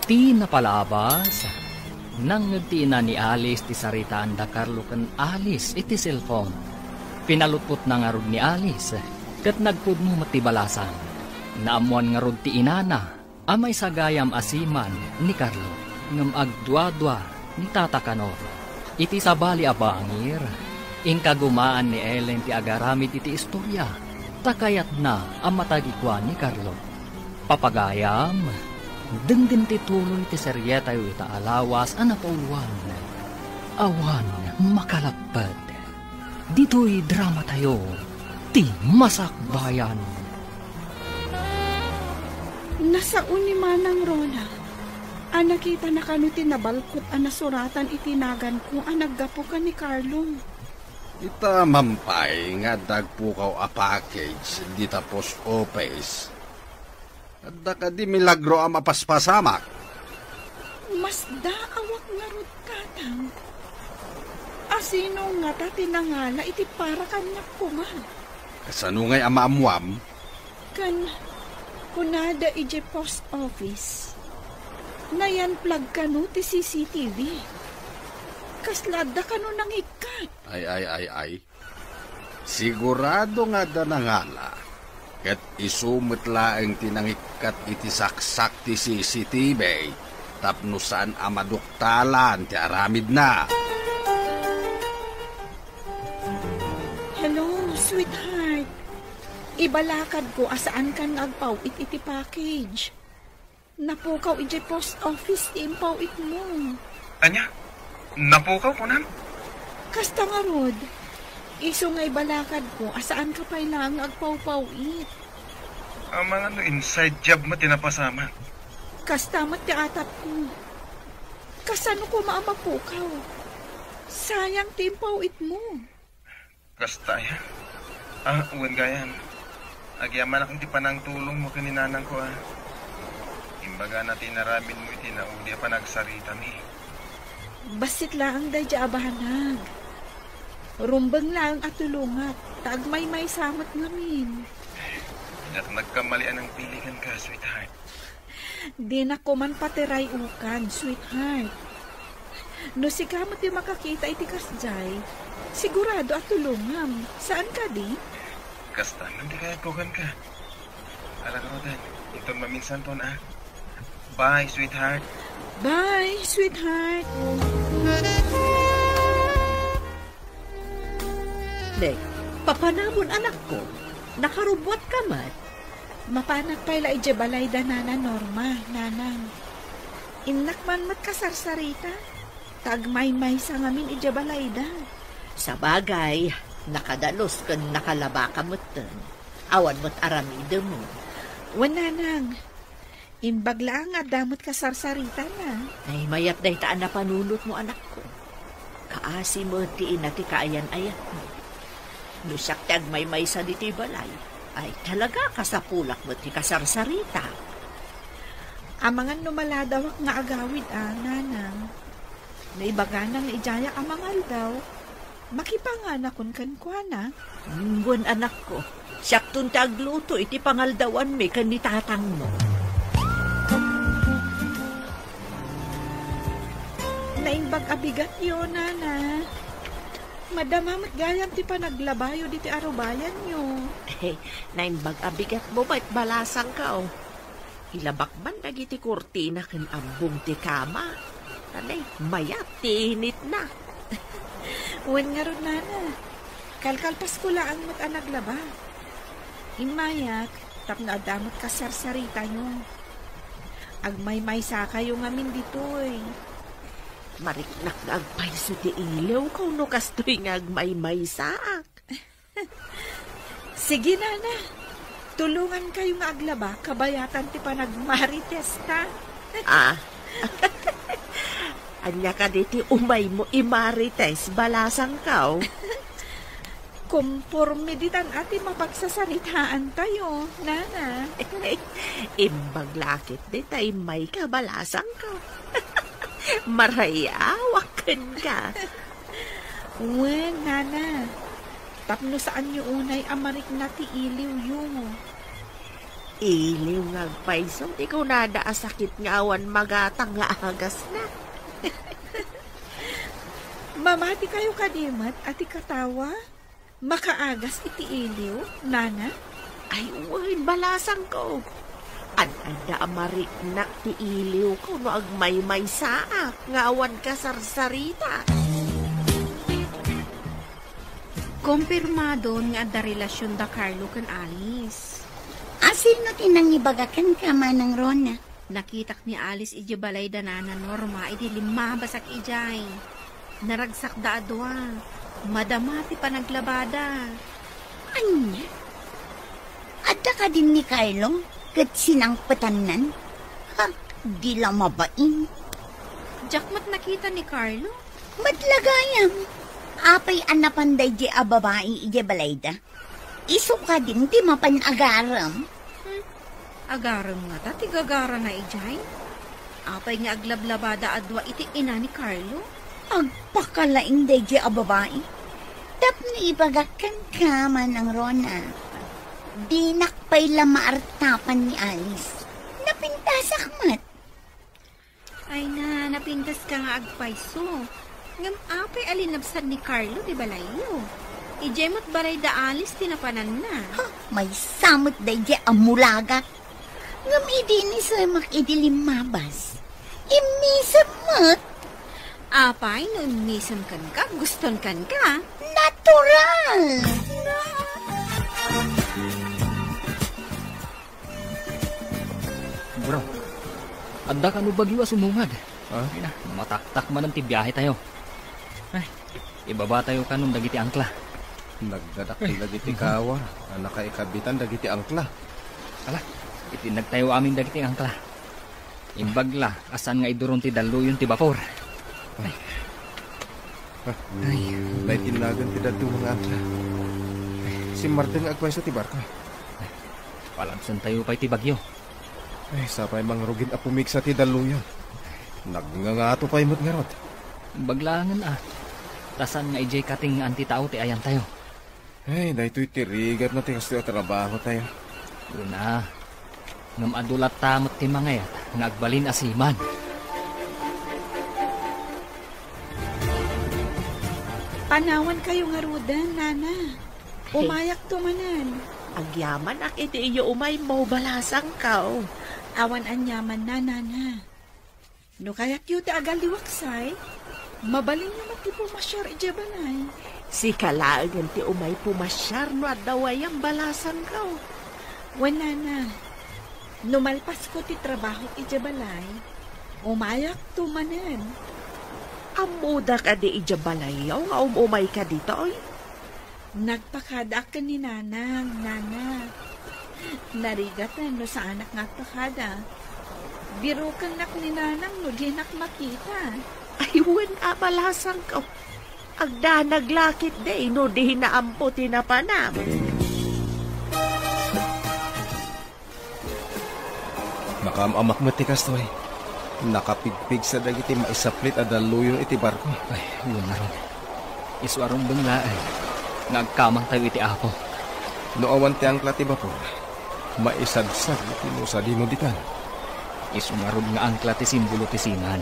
Ti napalabas, nangngeg ti ina ni Alice ti saritaan da Carlo ken Alice iti cellphone. Pinalutpotna ngarud ni Alice, ket nagpudno met ti balasang. Naammoan ngarud ti inana a maisagayam a siman ni Carlo, ngem agduadua ni Tata Kanor. Iti sabali a bangir, inkagumaan ni Ellen ti agaramid iti istoria, ta kayatna a matagikua ni Carlo. Papagayam, denggen ti tuloy ti serietayo ita a lawas a napauluan. Awan makalapped. Ditoy dramatayo, Ti Masakbayan. Nasao ni Manang Rona a nakitana kano ti nabalkot a nasuratan iti naganko a naggapu ken ni Carlo. Ita man pay nga adda agpukaw a package dita post office. Adda kadi milagro a mapaspasamak? Masdaawak ngarud, Tatang. Asino ngata ti nangala iti para kaniak koma? Kasano ngay a maammuam? Kan, kunada idiay post office, nayan-flag kano ti C C T V. Kasla adda kano nangikkat. Ay, ay, ay, ay. Sigurado nga adda nangala, ket isu met laeng ti nangikkat iti saksak ti C C T V tapno saan a maduktalan ti aramidna. Ibalakadko a saankan nga agpaw-it iti package. Napukaw idiay post office ti impaw-itmo. Ania? Napukaw, kunam? Kasta ngarud, isu nga ibalakadko a saanka pay laeng nga agpawpaw-it. Amangan no inside job met ti napasamak. Kasta met ti atapko. Kasano koma a mapukaw? Sayang ti impaw-itmo. Kasta aya? Ah, wen gayam. Agyamanak iti panangtulongmo ken ni nanangko, a. Imbagana ti inaramidmo iti naudi a panagsaritami. Bassit laeng daydiay a banag. Rumbeng laeng a tulongak, ta agmaymaysa met ngamin. Diak nagkamali a nangpili kenka, sweetheart. Dinak koman patiray-okan, sweetheart. No sika met ti makakita iti kasdiay, sigurado a tulongam. Saan kadi? Kasta man ti kayatko kenka. Ala, garuden, inton maminsanton, a. Bye, sweetheart. Bye, sweetheart. Dek, papanamon, anakko. Nakarubbuatka met. Mapanak pay la idiay balayda Nana Norma, nanang. Innak man met kasarsarita, ta agmaymaysa ngamin idiay balayda. Sabagay, nakadalus ken nakalabaka metten. Awan met aramidem. Wen, nanang. Imbag laeng nga adda met kasarsaritana. Ay, mayat dayta a napanunotmo, anakko. Kaasi met ti ina ti kaayan-ayatmo. No siak ti agmaymaysa ditoy balay, ay talaga kasapulak met ti kasarsarita. Amangan no maladawak nga agawid a, nanang. No ibagana nga idiayak a mangaldaw, makipanganakon kenkuana. Mm, wen, anakko, siakton ti agluto iti pangaldawanmi ken ni tatangmo. Naimbag a bigatyo, nana. Madama met gayam ti panaglabayo diti arubayanyo. Naimbag a bigatmo met, balasangko. Ilabak man dagiti kurtina ken abbong ti kama. Talay, mayat ti initna. Wen ngarud, nana. Kalkalpasko laeng met a naglaba. Immayak, tapno adda met kasarsaritayo. Agmaymaysakayo ngamin ditoy. Mariknak nga agpayso ti iliwko no kastoy nga agmaymaysaak. Sige, nana. Tulongankayo nga aglaba, kabayatan ti panagmaritesta. Ah. Ania kadi ti umaymo imarites, balasangko? Komporme ditan a ti mapagsasaritaantayo, nana. Imbag la ket dita immayka, balasangko. Marayawak kenka. Wen, nana. Tapno saanyo unay a marikna ti iliwyo. Iliw nga agpayso ti kunada a sakit nga awan magatang nga agasna. Mamatikayo kadi met a ti katawa makaagas iti iliw, nana? Ay, wen, balasangko. Ad-adda a mariknak ti iliwko no agmaymaysaak nga awan kasarsarita. Kompirmadon nga adda relasion da Carlo ken Alice. A, sino ti nangibaga kenka, Manang Rona? Nakitak ni Alice idiay balay da Nana Norma idi limmabasak idiay. Naragsakda a dua. Madama ti panaglabada. Ania? Adda kadin ni Carlo ket sinangpetannan? Ha, di la mabain. Diak met nakita ni Carlo. Met la gayam. Apay a napan daydiay a babai idiay balayda? Isu kadin ti mapan agarem? Hmm. Agarem ngata ti gagarana idiay? Apay nga aglablabada a dua iti ina ni Carlo? Agpakalaing daydiay a babai. Tapno ibagak kenka, Manang Rona, dinak pay la maartapan ni Alice. Napintasak met. Ay na, napintaska nga agpayso. Ngem apay a linabsan ni Carlo ti balayyo? Idiay met balay da Alice ti napananna. Ha, maysa met daydiay a mulagak. Ngem idi inisemak idi limmabas, immisem met. Apay no immisem kenka, guston kenka? Natural! Adda kano bagyo a sumungad. Ha? Ay na, mataktak manen ti biahe tayo. Ay, ibaba tayo kanon dagiti angkla. Nagdadakkel dagiti kawar a nakaikabitan dagiti angkla. Ala, itinnag tayo amin dagiti angkla. Imbag la a saan nga iduron ti dalluyon ti bapor. Ah, ay, naitinnagan ti dadduma nga angkla. Simmardeng nga agpayso ti barko. Palabsan tayo pay ti bagyo. Ay, sapay mangrugin a pumigsa ti dalluyon. Nagngangato pay met ngarud. Baglangen a. Ta saan nga idiay katingngaan ti tao ti ayantayo. Ay, daytoy ti rigatna ti kastoy a trabaho tayo. Una, ngem adu latta met ti mangayat nga agbalin a siman. Panawankayo ngaruden, nana. Umayakto manen. Agyamanak iti iyo umaymo, balasangko. Awan aniamanna, nana. No kayatyo ti agalliwaksay, mabalinyo met ti pumasiar idiay balay. Sika laengen ti umay pumasiar no adda wayam, balasangko. Wen, nana, no malpasko ti trabahok idiay balay, umayakto manen. Ammoda kadi idiay balayyo nga um-umayka ditoy? Nagpakadaak ken ni nanang, nana. Narigaten no saanak nga agpakada. Birukennak ni nanang no dinak makita. Ay, wen a, balasangko. Agdanag la ketdi no dina ammo ti napanam. Nakaam-amak met ti kastoy. Nakapigpigsa dagiti maisaplit a dalluyon iti barko. Ay, wen ngarud. Isu a rumbeng laeng nga agkamangtayo iti Apo. No awan ti angkla ti bapor, maisagsag iti no sadino ditan. Isu ngarud nga angkla ti simbolo ti siman.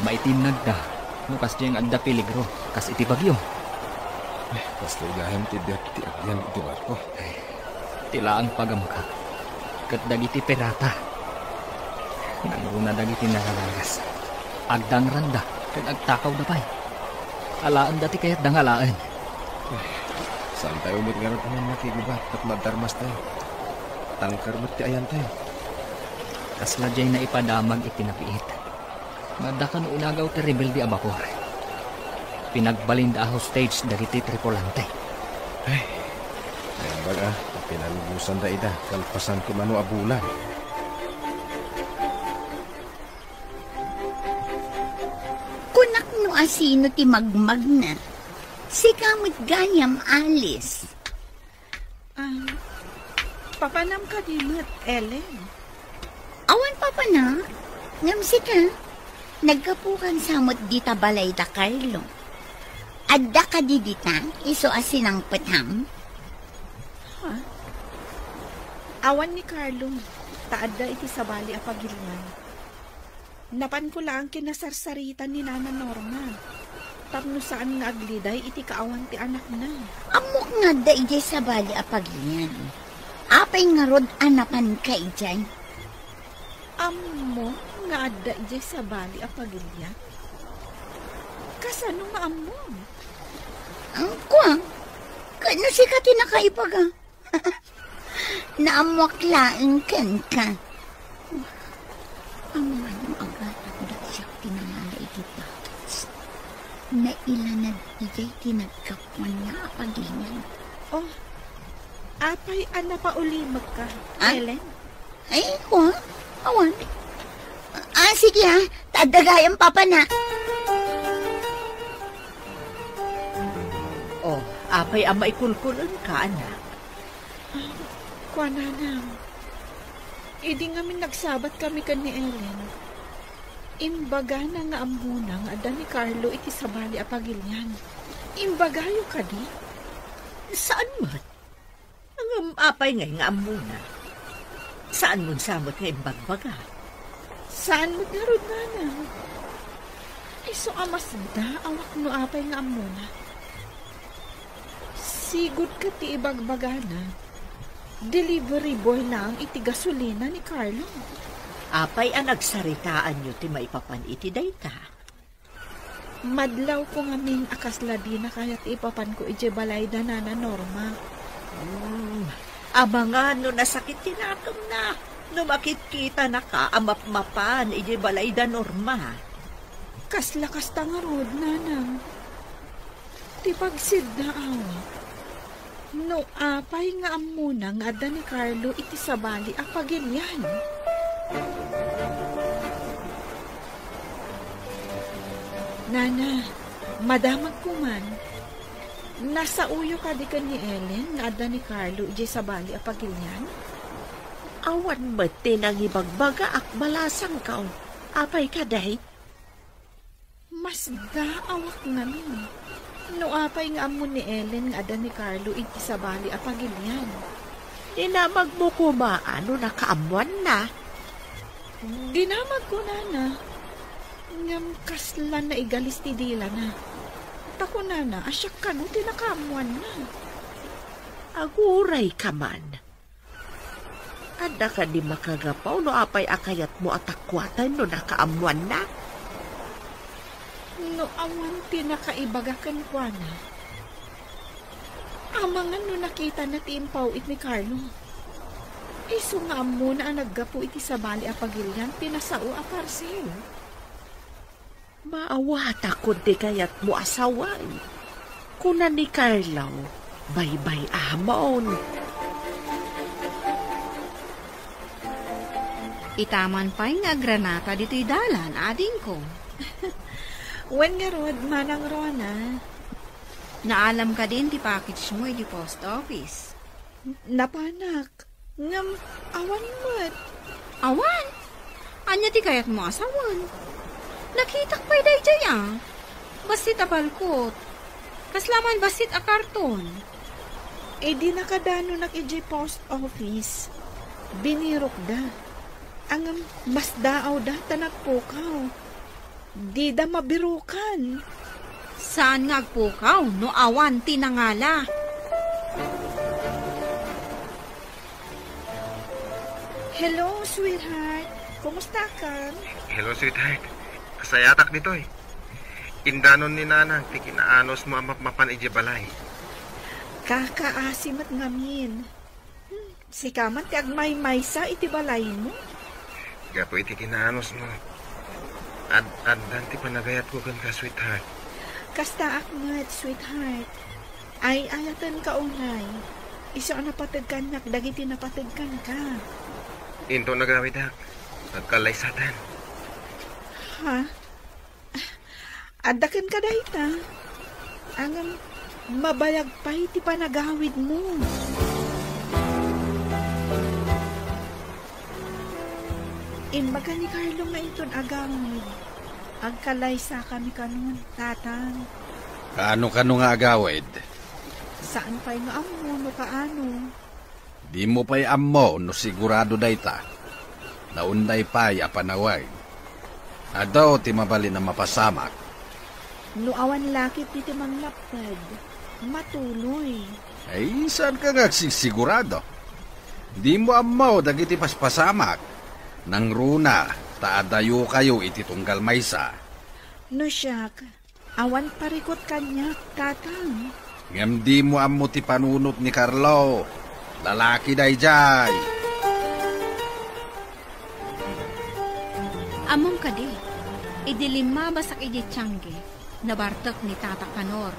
Maitinnagda no kasdiay nga adda peligro, kas iti bagyo. Ay, kastoy gayam ti biag ti agyan iti barko. Ay, ti laeng pagamka ket dagiti pirata. Nangruna dagiti nararagas. Agdangranda ken agtakawda pay. Alaenda ti kayatda nga alaen. Saantayo met ngarud a makigubat tapno agdarmastayo. Tangker met ti ayantayo. Kasla diay naipadamag iti napiit. Nga adda kano inagaw ti rebelde a bapor. Pinagbalinda a hostage dagiti tripulante. Ay, naimbag a, pinalubosanda ida, kalpasan ti mano a bulan. Kunak no asino ti magmagna. Sika met gayam, Alice. Ah, papanam kadi met, Ellen? Awan papanak, ngem sika, naggapukan sa met dita balay da Carlo. Adda kadi dita, isu a sinangpetam? Ha? Awan ni Carlo, ta adda iti sabali a pagilian. Napanko laeng kinasarsaritan ni Nana Norma tapno saan nga agliday iti kaawan ti anakna. Ammok nga adda idiay sabali a pagilian. Apay ngarud a napanka idiay? Ammok nga adda idiay sabali a pagilian? Kasano nga ammom? Ang kuwang, ket no sika ti nakaibaga. Naammoak laeng kenka. Amangan no agatangda siak ti nangala iti patas. Nailanad idiay ti naggapuanna a pagilian. Oh, apay a napaulimekka, ah? Ellen? Ay, wa? Awan. Ah, sige, ah. Ta adda gayam papana. Oh, apay a maikulkulenka, anak? Ah, kuananam, idi ngamin nagsabat kami ken ni Ellen, imbagana nga ammona nga adda ni Carlo iti sabali a pagilian. Imbagayo kadi? Saan met? Ngem apay ngay nga ammona? Saanmon sa met nga imbagbaga? Saan met ngarud, nanang? Isu a masda a wakno apay nga ammona. Sigud ket ti ibagbagana, delivery boy laeng iti gasolina ni Carlo. Apay a nagsaritaanyo ti maipapan iti dayta? Madlawko ngamin a kasla dina kayat ti ipapanko idiay balay da Nana Norma. Hmm, amangan no nasakit ti nakemna. no makitkitanaka a mapmapan idiay balay da Norma. Kasla kasta ngarud, nanang. Ti pagsidda, awa. No apay nga ammona nga adda ni Carlo iti sabali a pagilian? Nana, madamagko man. Nasaoyo kadi ken ni Ellen nga adda ni Carlo idiay sabali a pagilian? Awan met ti nangibagbagaak, balasangko. Apay kadi? Masdaawak ngamin. No apay nga ammo ni Ellen nga adda ni Carlo iti sabali a pagilian. Dinamagmo koma no nakaammoanna? Dinamagko, nana. Ngem kasla naigalis ti dilana. Ta kunana a siak kano ti nakaammoanna. Agurayka man. Adda kadi makagapu no apay a kayatmo a takuaten no nakaammoanna? No awan ti nakaibaga kenkuana, amangan no nakitana ti impaw-it ni Carlo. Isu nga ammona a naggapu iti sabali a pagilian ti nasao a parsel. Maawatakon ti kayatmo a sawen. Kuna ni Carlo, baybay-amon. Ita man pay nga agranata ditoy dalan, adingko. Wen ngarud, Manang Rona. Naalam kadin ti package mo iti post office? Napanak. Ngem awan met. Awan? Ania ti kayatmo a sawen? Nakitak pay daydiay a. Bassit a balkot. Kasla man bassit a karton. Idi nakadanonak idiay post office, binirokda. Ngem masdaawda ta nagpukaw. Dida mabirukan. Saan nga agpukaw no awan ti nangala? Hello, sweetheart. Kumusta ka? Hello, sweetheart. Kasayatak ditoy. Indanon ni Nanang ti kinaanosmo a mapmapan idiay balay. Kakaasi met ngamin. Hmm, sika man ti agmaymaysa iti balaymo? Gapu iti kinaanosmo, ad-, addan ti panagayatko kenka, sweetheart. Kastaak met, sweetheart. Ay-ayatenka unay. Isu a napateg kaniak dagiti napateg kenka. Inton agawidak, agkallaysatan. Ha? Adda kenka dayta. Ngem mabayag pay ti panagawidmo. Imbaga ni Carlo nga inton agawid, agkallaysakami kanon, Tatang. Kaano kano nga agawid? Saan pay nga ammo no kaano. Dimo pay ammo no sigurado dayta. Naunay pay a panawen. Adu ti mabalin a mapasamak. No awan lakip ti manglapted, matuloy. Ay, saanka nga agsigsigurado? Dimo ammo dagiti paspasamak. Nangruna, ta adayokayo iti tunggal maysa. No siak, awan parikut kaniak, Tatang. Ngem dimo ammo ti panunot ni Carlo. Lalaki daydiay. Ammom kadi, idi limmabasak idiay tiangge, nabartek ni Tata Kanor.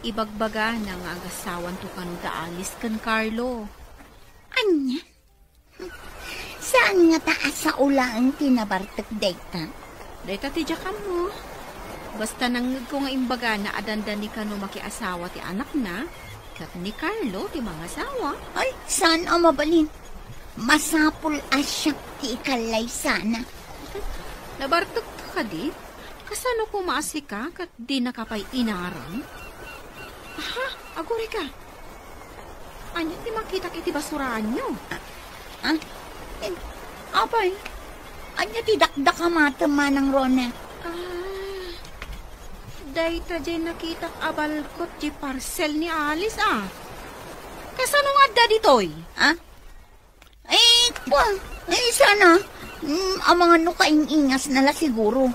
Ibagbagana nga agasawanto kano da Alice ken Carlo. Ania? Saan ngata a sao laeng ti nabartek dayta? Dayta ti diak ammo. Basta nangngegko nga imbagana a dandani kano makiasawa ti anakna ket ni Carlo ti mangasawa. Ay, saan a mabalin. Masapul a siak ti ikallaysana. Nabartekka kadi? Kasano koma a sika ket dinaka pay inaram? Aha, agurayka. Ania ti makitak iti basuraanyo? Ah, ah, eh, apay, ania ti dakdakamatem, Manang Rona? Ah, dayta diay nakitak a balkot diay parsel ni Alice, ah. Kasano nga adda ditoy? Ah? Eh, kwa, eh, sana, mm, amangan no kaing-ingasna la siguro.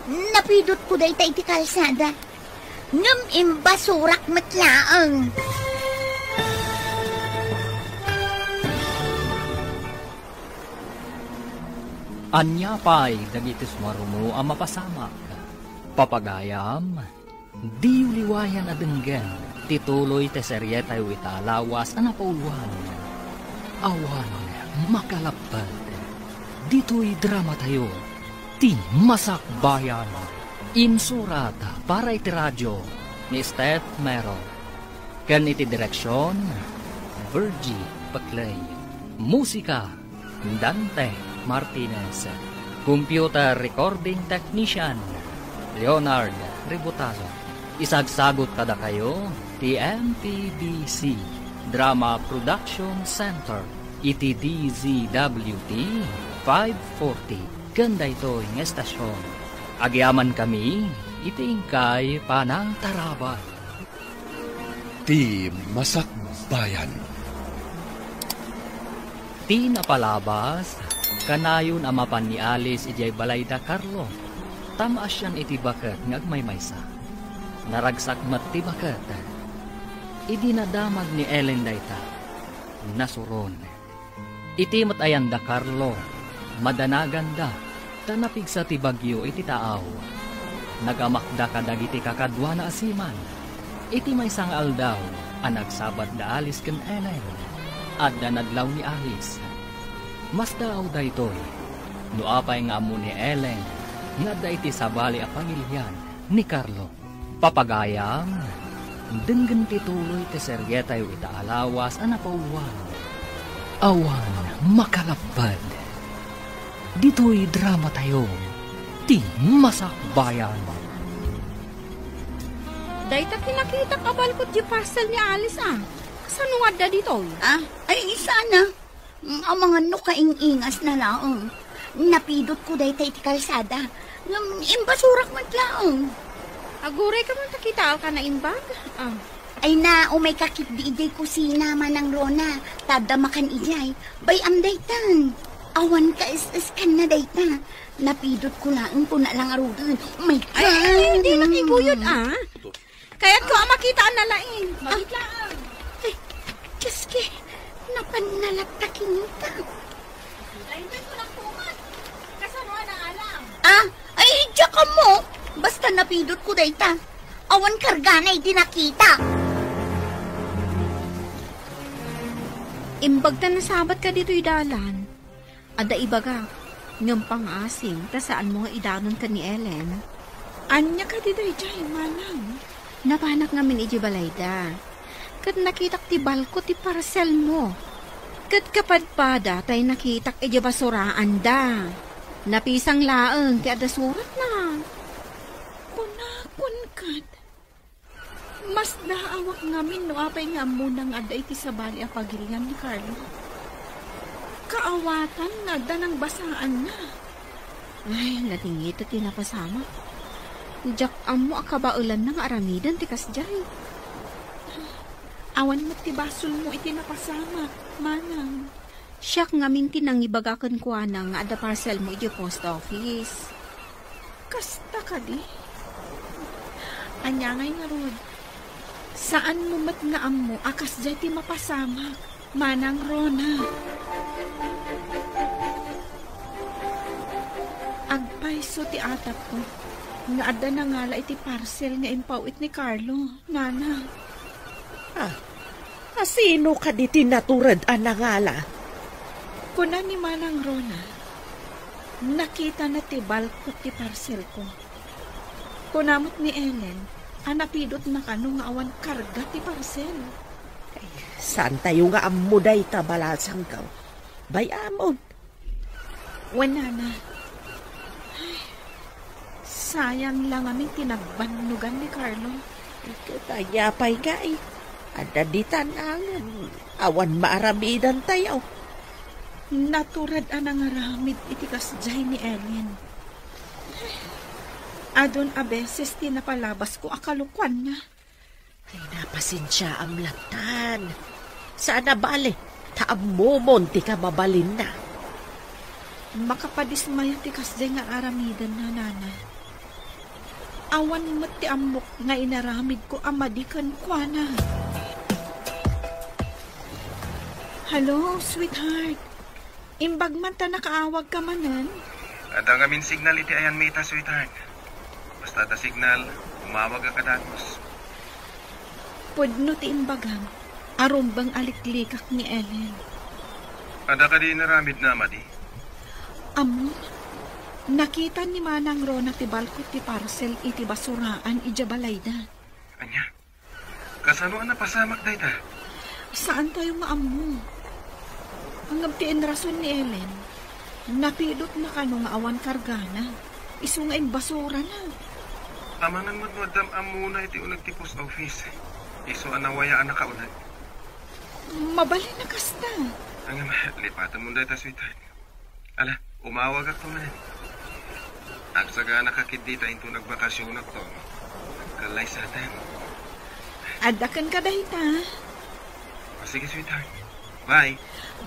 Napidutko dayta iti kalsada. Ngem imbasurak met laeng. Ania pay dagiti sumaruno a mapasamak? Papagayam, diyo liwayan a denggen ti tuloy ti serietayo ita a lawas a napauluan. Awan makalapped. Ditoy dramatayo, Ti Masakbayan. Insurat para iti radio ni Steph Mero. Ken iti direksion, Virgie Paclay. Musika, Dante Martinez. Computer recording technician, Leonard Ributazo. Isagsagot kadakayo ti M P B C Drama Production Center iti D Z W T five forty ken daytoy nga estasion. Agyamankami iti inkay panangtarabay. Ti Masakbayan. Ti napalabas, kanayon a mapan ni Alice idiay balayda Carlo, ta maasian iti baket nga agmaymaysa. Naragsak met ti baket. Idi nadamag ni Ellen dayta, nasuron. Iti met ayan da Carlo, madanaganda, ta napigsa ti bagyo iti taaw. Nagamakda kadagiti kakaduana a seaman. Iti maysa nga aldaw a nagsabat da Alice ken Ellen, adda nadlaw ni Alice. Masdaaw daytoy, no apay nga ammo ni Ellen nga adda iti sabali a pagilian ni Carlo. Papagayam, denggen ti tuloy ti serietayo ita a lawas a napauluan. Awan makalapped. Ditoy dramatayo, Ti Masakbayan. Dayta ti nakitak a balkot di parcel ni Alice, a. Kasano nga adda ditoy? Ah, ay, sana. Mm, amangan no kaing-ingasna laeng. Napidotko dayta iti kalsada. Ngem imbasurak met laeng. Aguray ka man ta kitaak a naimbag. Ah. Ay na, umayka ketdi idiay kusina, Manang Rona. Ta adda makan idiay. Bay-am daytan. Awan ka es-eskanna dayta. Napidotko laeng, kuna la ngaruden. Umayka. Ay, ay, ay, di nakiguyod, ah. Kayatko a makita a nalaing. Magitlaang. Ay, Diyos ki, napan na latta kinita. Laindan ko lang kumat. Kasano a naalam? Ah, ay, diyak mo. Basta napidotko dayta. Awan kargana iti nakita. Imbag ta nasabat ka ditoy dalan. Adda ibagak, ngem pangaasim ta saanmo nga idanon ken ni Ellen. Ania kadi daydiay, manang? Napanak ngamin idiay balayda. Ket nakitak ti balko ti parcelmo. Ket kapadpada tay nakitak idiay basuraanda. Napisang laeng ti adda suratna. Kunakon ket, masdaawak ngamin no apay nga ammona nga adda iti sabali a pagilian ni Carlo. Kaawatan nga adda nangbasaanna. Ay, nadingit ti napasamak. Diak ammo a kabaelanna nga aramiden ti kasdiay. Awan met ti basolmo iti napasamak, manang. Siak ngamin ti nangibaga kenkuana nga adda parcelmo idiay post office. Kasta kadi? Ania ngay ngarud? Saanmo met nga ammo a kasdiay ti mapasamak, Manang Rona. Agpayso ti atapko nga adda nangala iti parcel nga impaw-it ni Carlo, Nana. Ah, a sino kadi ti natured a nangala? Kuna ni Manang Rona, nakitana ti balkot ti parcelko. Kuna met ni Ellen a napidotna kano nga awan karga ti parcel. Ay, saantayo nga ammo dayta, balasangko. Bay-amon. Wen, Nana. Ay, sayang la ngamin ti nagbannogan ni Carlo. Ket ania pay ngay? Adda ditan a ngem awan maaramidantayo. Natured a nangaramid iti kasdiay ni Ellen. Adun a beses ti napalabasko a kalokuanna. Ay, napasensiaam lattan. Saan a bale, ta ammomon ti kamabalinna. Makapadismaya ti kasdiay nga aramidenna, Nana. Awan met ti ammok nga inaramidko a madi kenkuana. Hello, sweetheart. Imbag man ta nakaawagka manen? Adda ngamin signal iti ayanmi ita, sweetheart. Basta adda signal, umawagak a dagus. Pudno ti imbagam, arumbeng a liklikak ni Ellen. Adda kadi inaramidna a madi? Ammo, nakita ni Manang Rona ti balkot ti parcel iti basuraan idiay balayda. Ania? Kasano a napasamak dayta? Saantayo nga ammo. Ngem ti inrason ni Ellen, napidotna kano nga awan kargana. Isu nga imbasurana. Amangan met no addam ammona iti uneg ti post office. Isu a nawaya a nakauneg. Mabalin a kasta. Ngem, lipatenmon dayta, sweetheart. Ala, umawagakto manen. Agsaganaka ketdi ta inton agbakasionakto, agkallaysaten. Adda kenka dayta. O, sige, sweetheart. Bye.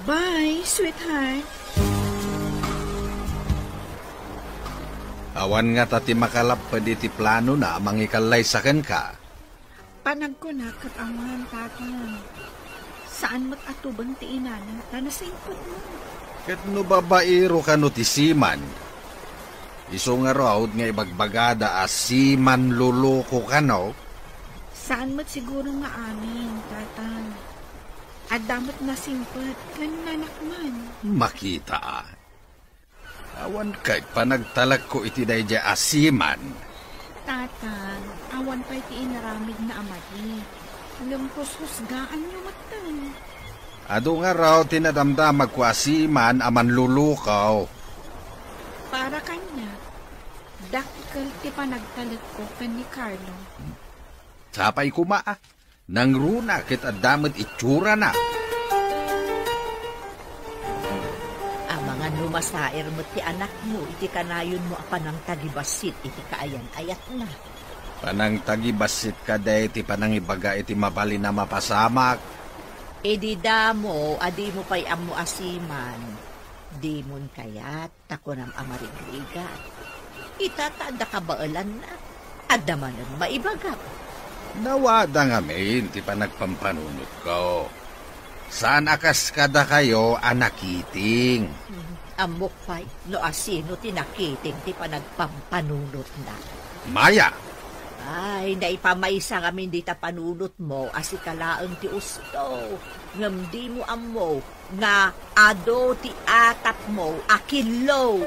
Bye, sweetheart. Awan ngata ti makalapped iti planona a mangikallaysa kenka. Panagkunak ket awan, Tatang. Saan met a tuben ti inana ta nasingpetmo. Ket no babaero kano ti seaman, isu ngarud nga ibagbagada a seaman loloko kano? Saan met siguro nga amin, Tatang. Adda met nasingpet ken nanakman. Makita a. Awan kay panagtalekko iti daydiay a seaman. Tatang, awan pay ti inaramidna a madi. Ngem hushusgaanyo metten. Adu ngarud ti nadamdamagko a seaman a manlulukaw. Para kaniak, dakkel ti panagtalekko ken ni Carlo. Sapay koma a. Nangruna ket adda met itsurana. Amangan no masaer met ti anakmo iti kanayonmo a panangtagibassit iti kaayan-ayatna. Panangtagibassit kadi ti panangibaga iti mabalin a mapasamak? Idi damo a dimo pay ammo a seaman, dimon kayat ta kunam a marigrigat. Ita ta adda kabaelanna, adda manen maibagak. Nawada ngamin ti panagpampanunotko. Saan a kas kadakayo a nakiting. Hmm, ammok pay no asino ti nakiting ti panagpampanunotna. Maya! Ay, naipamaysa ngamin dita panunotmo a sika laeng ti usto, ngem dimo ammo nga adu ti atapmo a killo.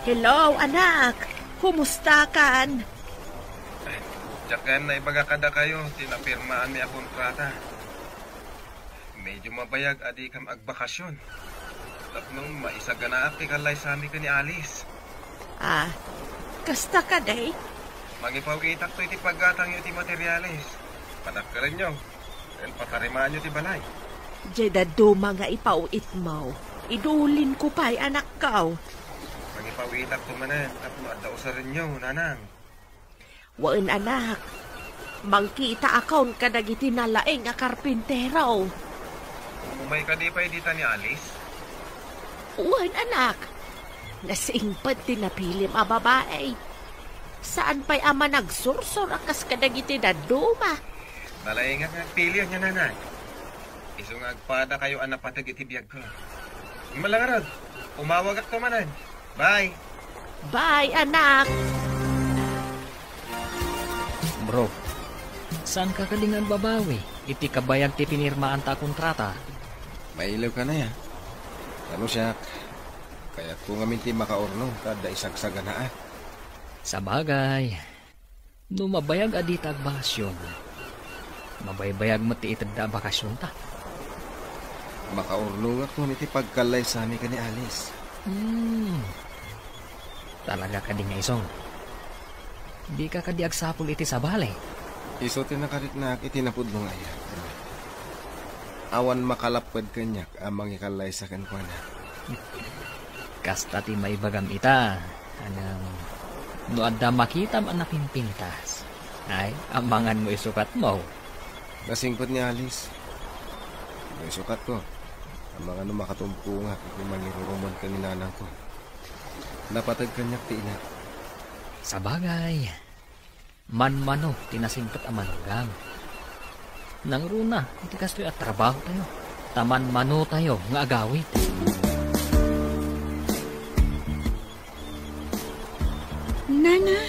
Hello, anak. Kumustakan? Diak naibaga kadakayo ti napirmaanmi a kontrata. Medyo mabayag a dikam agbakasyon. Tapno maisaganaak ti kallaysami ken ni Alice. Ah, kasta kadi? Mangipaw-itakto iti paggatangyo iti materiales. Padakkelenyo, ken patarimaanyo ti balay. Diay dadduma nga ipaw-itmo, idulinko pay, anakko. Mangipaw-itakto manen tapno adda usarenyo, nanang. Wen, anak. Mangkitaakon kadagiti nalaing a karpintero. Umay kadi pay dita ni Alice? Wen, anak. Nasingpet ti napilim a babai. Saan pay a managsursor a kas kadagiti dadduma. Nalaingak nga agpili, ania, nanang. Isu nga agpadakayo a napateg iti biagko. Ngem ala ngarud, umawagakto manen. Bye. Bye, anak. Bro, saanka kadi nga agbabawi iti kabayag ti pinirmaanta a kontrata? Mailiwka, nay, a. Ano siak, kayatko ngamin ti makaurnong ta adda isagsaganaak. Sabagay, no mabayag a dita agbakasyon, mabaybayag met ti itedda a bakasyonta. Makaurnongak ngem iti pagkallaysami ken ni Alice. Hmm. Talaga kadi nga isong? Dika kadi agsapul iti sabali? Isu ti nakariknaak iti napudno nga ayat. Awan makalapped kaniak a mangikallaysa kenkuana. Kasta ti maibagam ita, ngem no adda makitam a napimpintas, ay, amangan mo isukatmo. Nasingpet ni Alice. No isukatko, amangan no makatumpongak iti mangirurumon ken ni nanangko. Napateg kaniak ti inak. Sabagay, manmano ti nasingpet a manugang. Nangruna iti kastoy a trabahotayo. Ta manmanotayo nga agawid. Nana!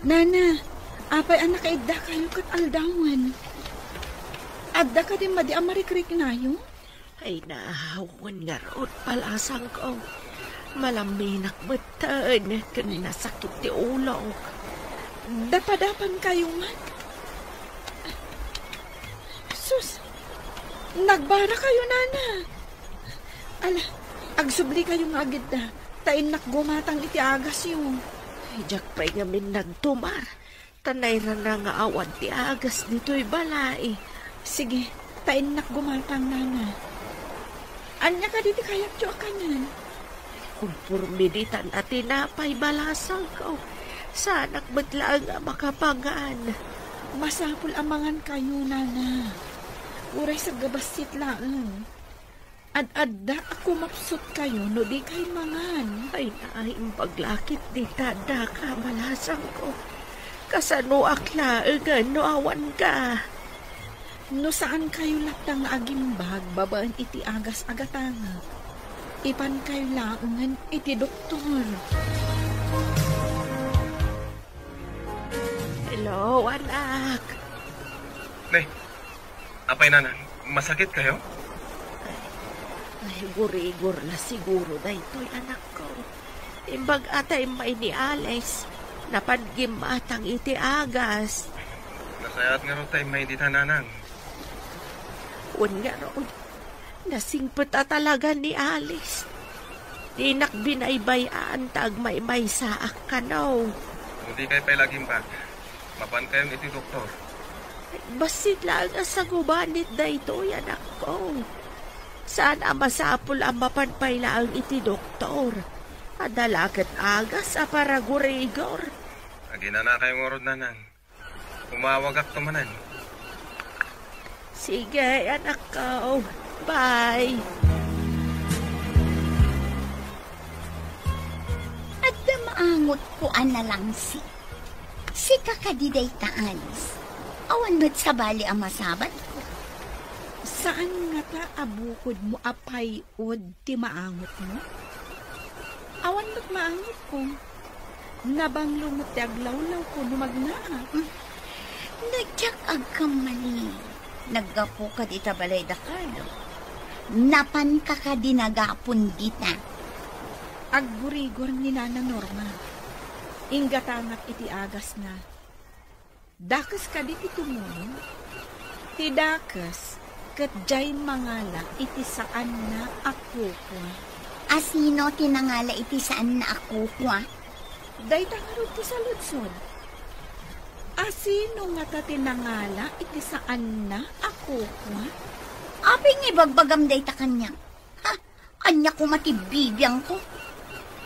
Nana! Apay a nakaiddakayo ket aldawen? Adda kadi madi a marikriknayo? Ay, naawan ngarud, balasangko. Malaminak metten ken nasakit ti ulok. Dapadapankayo man? Sus! Nagbarakayo, nana! Ala, agsublikayo nga agidda, ta innak gumatang iti agasyo. Ay, diak pay ngamin nagtumar, ta nairana nga awan ti agas ditoy balay. Sige, ta innak gumatang, nana. Ania kadi ti kayatyo a kanen? Konforme ditan a tinapay, balasangko. Saanak met laeng a makapangan. Masapul a mangankayo, nana. Uray sagabassit laeng. Ad-adda a kumapsutkayo no dikay mangan. Ay, naimbag lakit dita, addaka, balasangko. Kasanoak laengen no awanka? No saankayo latta nga agimbag babaen iti agas a gatangek, ipankayo laengen iti doktor. Hello, anak. Ne, apay, nana, masakitkayo? Ay, ay, gurigor la siguro daytoy, anakko. Imbag a ta immay ni Alice, napan gimmatang iti agas. Nasayaat ngarud ta immay dita, nanang. Wen ngarud, nasingpet a talaga ni Alice. Dinak binaybay-an ta agmaymaysaak kano. No dikay pay la agimbag, mapankayon iti doktor. Bassit laeng a sagubanit daytoy, anakko. Saan a masapul a mapan pay laeng iti doktor. Adda la ket agas a paragurigor. Aginanakayo ngarud, nanang. Umawagakto manen. Sige, anakko. Bye. Adda maangotko a nalangsi. Sika kadi dayta, Alice? Awan met sabali a masabatko. Saan ngata a bukodmo a pay-od ti maangotmo? Awan met maangotko. Nabanglo met ti aglawlawko no magnaak. Hmm. No diak agkamali, naggapuka dita balayda Carlo. Napanka kadi nagapon dita? Aggurigor ni Nana Norma. Inggatangak iti agasna. Dakes kadi ti tumulong? Ti dakes ket diay mangala iti saanna a kukua. A sino ti nangala iti saanna a kukua? Dayta ngarud ti saludsod. A sino ngata ti nangala iti saanna a kukua? Apay nga ibagbagam dayta kaniak? Ha? Ania koma ti bibiangko?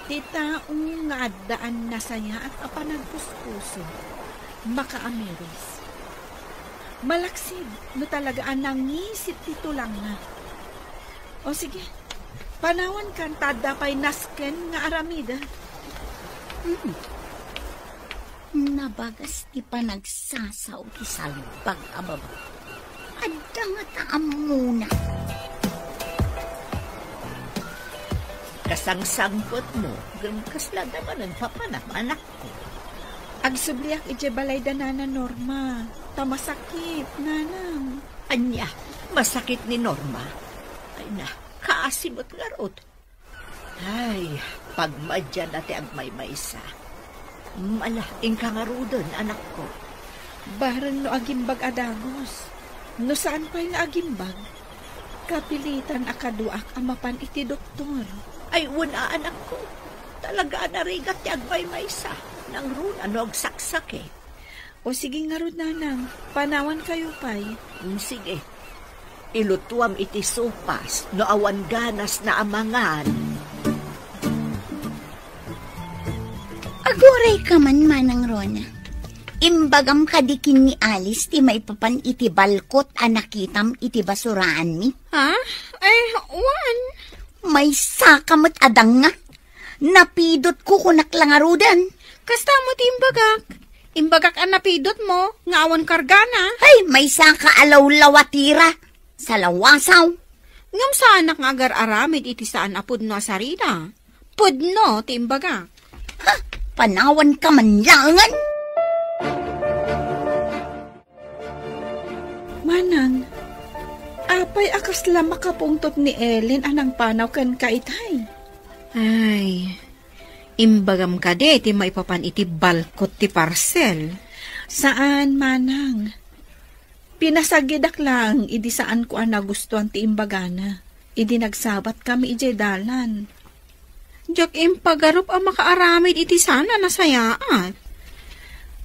Ti tao nga addaan nasayaat a panagkuskuso, makaamiris. Malaksid no talaga a nangisit ti tulangna. O sige, panawankan ta adda pay nasken nga aramiden. Hmm. Nabagas ti panagsasao ti salbag a babai. Adda ngata ammona. Kasangsangpetmo, ngem kasla da manen papanak, anakko. Agsubliak idiay balay da Nana Norma, ta masakit, nanang. Ania, masakit ni Norma? Ay na, kaasi met ngarud. Ay, pagmadianna ti agmaymaysa. Ala, inka ngaruden, anakko. Bareng no agimbag a dagus. No saan pay nga agimbag, kapilitan a kaduak a mapan iti doktor. Ay, wen a, anakko. Talaga a narigat ti agmaymaysa. Nangruna no agsaksakit. O sige ngarud, nanang, panawankayo pay. Mm, sige. Ilutuam iti sopas no awan ganasna a mangan. Agurayka man, Manang Rona. Imbagam kadi ken ni Alice ti maipapan iti balkot a nakitam iti basuraanmi? Ha? Ay, wen. Maysaka met a danga. Napidotko, kunak la ngaruden. Kasta met ti imbagak. Imbagak a napidotmo nga awan kargana. Ay, maysaka a lawlawatira. Salawasaw! Ngem saanak nga agar-aramid iti saan a pudno a sarita. Pudno ti imbagak. Ha? Panawanka man laengen? Manang, apay a kasla makapungtot ni Ellen a nangpanaw kenka itay? Ay, imbagam kadi ti maipapan iti balkot ti parcel? Saan, Manang. Pinasagidak laeng idi saanko a nagustuan ti imbagana, idi nagsabatkami idiay dalan. Diak impagarup a makaaramid iti saan a nasayaat.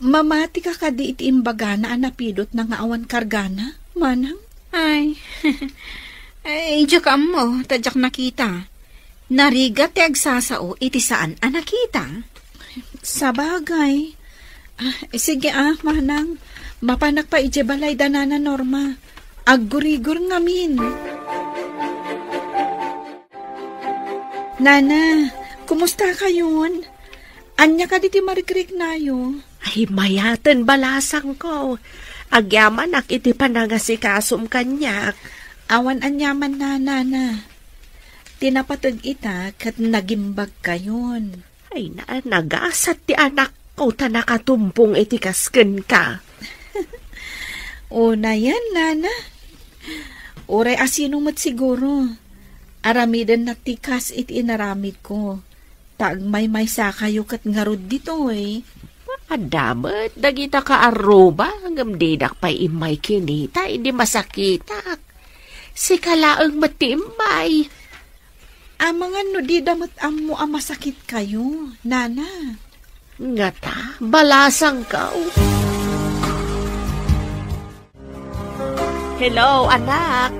Mamatika kadi iti imbagana a napidotna nga awan kargana, Manang? Ay, ay, diak ammo, ta diak nakita. Narigat ti agsasao iti saan a nakita. Sabagay. Ah, sige ah, Manang. Mapanak pa idiay balay da Nana Norma. Aggurigor ngamin. Nana, kumusta kayon? Ania kadi ti marikriknayo? Ay, mayaten balasangko. Agyamanak iti panangasikasom kaniak. Awan aniaman na, Nana. Ti napateg ita ket nagimbag kayon. Ay, na, nagasat ti anakko ta nakatumpong iti kas kenka. Unayen, Nana. Uray asino met siguro. Aramiden na ti kas iti inaramidko. Ta agmaymaysa kayo ket ngarud ditoy. Adda met dagita kaarruba, ngem didak pay immay kinita idi masakitak. Sika laeng met ti immay. Amangan no dida met ammo a masakit kayo, Nana. Ngata, balasangko. Hello, anak.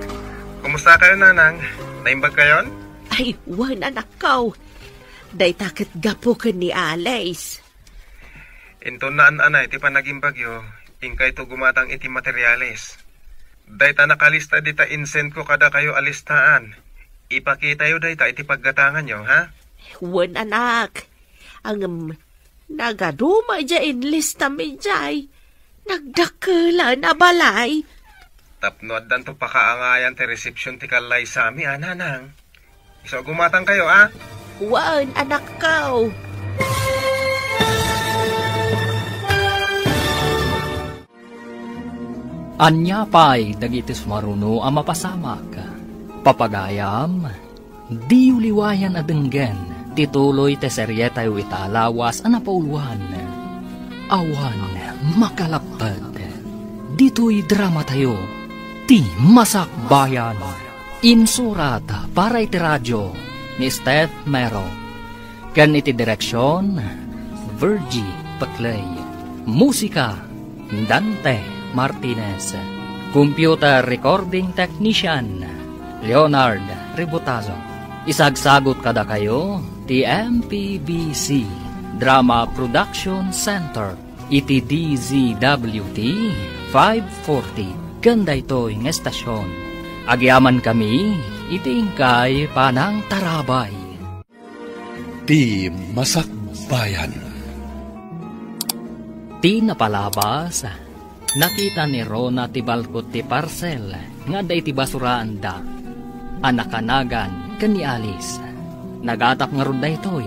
Kumusta kayo, Nanang? Naimbag kayon? Ay, wen, anakko. Dayta ket gapu ken ni Alice. Inton naan-anay ti panagimbagyo, inkayto gumatang iti materialis. Dayta nakalista dita insend ko kadakayo a listaan. Ipakitayo dayta iti paggatanganyo, ha? Wen, anak. Ngem, nagaduma idiay inlistam idiay. Nagdakkelan a balay. Tapno addanto pakaangayan ti resepsiyon ti kallaysami, a, Nanang. Isu a gumatangkayo, a? Wen, anakko. Ania pay dagiti sumaruno a mapasamak? Papagayam, diyo liwayan a denggen ti tuloy ti serietayo ita a lawas a napauluan, Awan Makalapped. Ditoy dramatayo, ti Masakbayan. Insurat para iti radio ni Steph Mero. Ken iti direksion, Virgie Peclay. Musika, Dante Martinez. Computer recording technician, Leonard Ributazo. Isagsagut kadakayo ti M P B C Drama Production Center iti D Z W T five forty ken daytoy nga estasion. Agyamankami iti inkay panangtarabay. Ti Masakbayan. Ti napalabas, nakita ni Rona ti balkot ti parsel nga adda iti basuraanda a nakanagan ken ni Alice. Nagatap ngarud daytoy,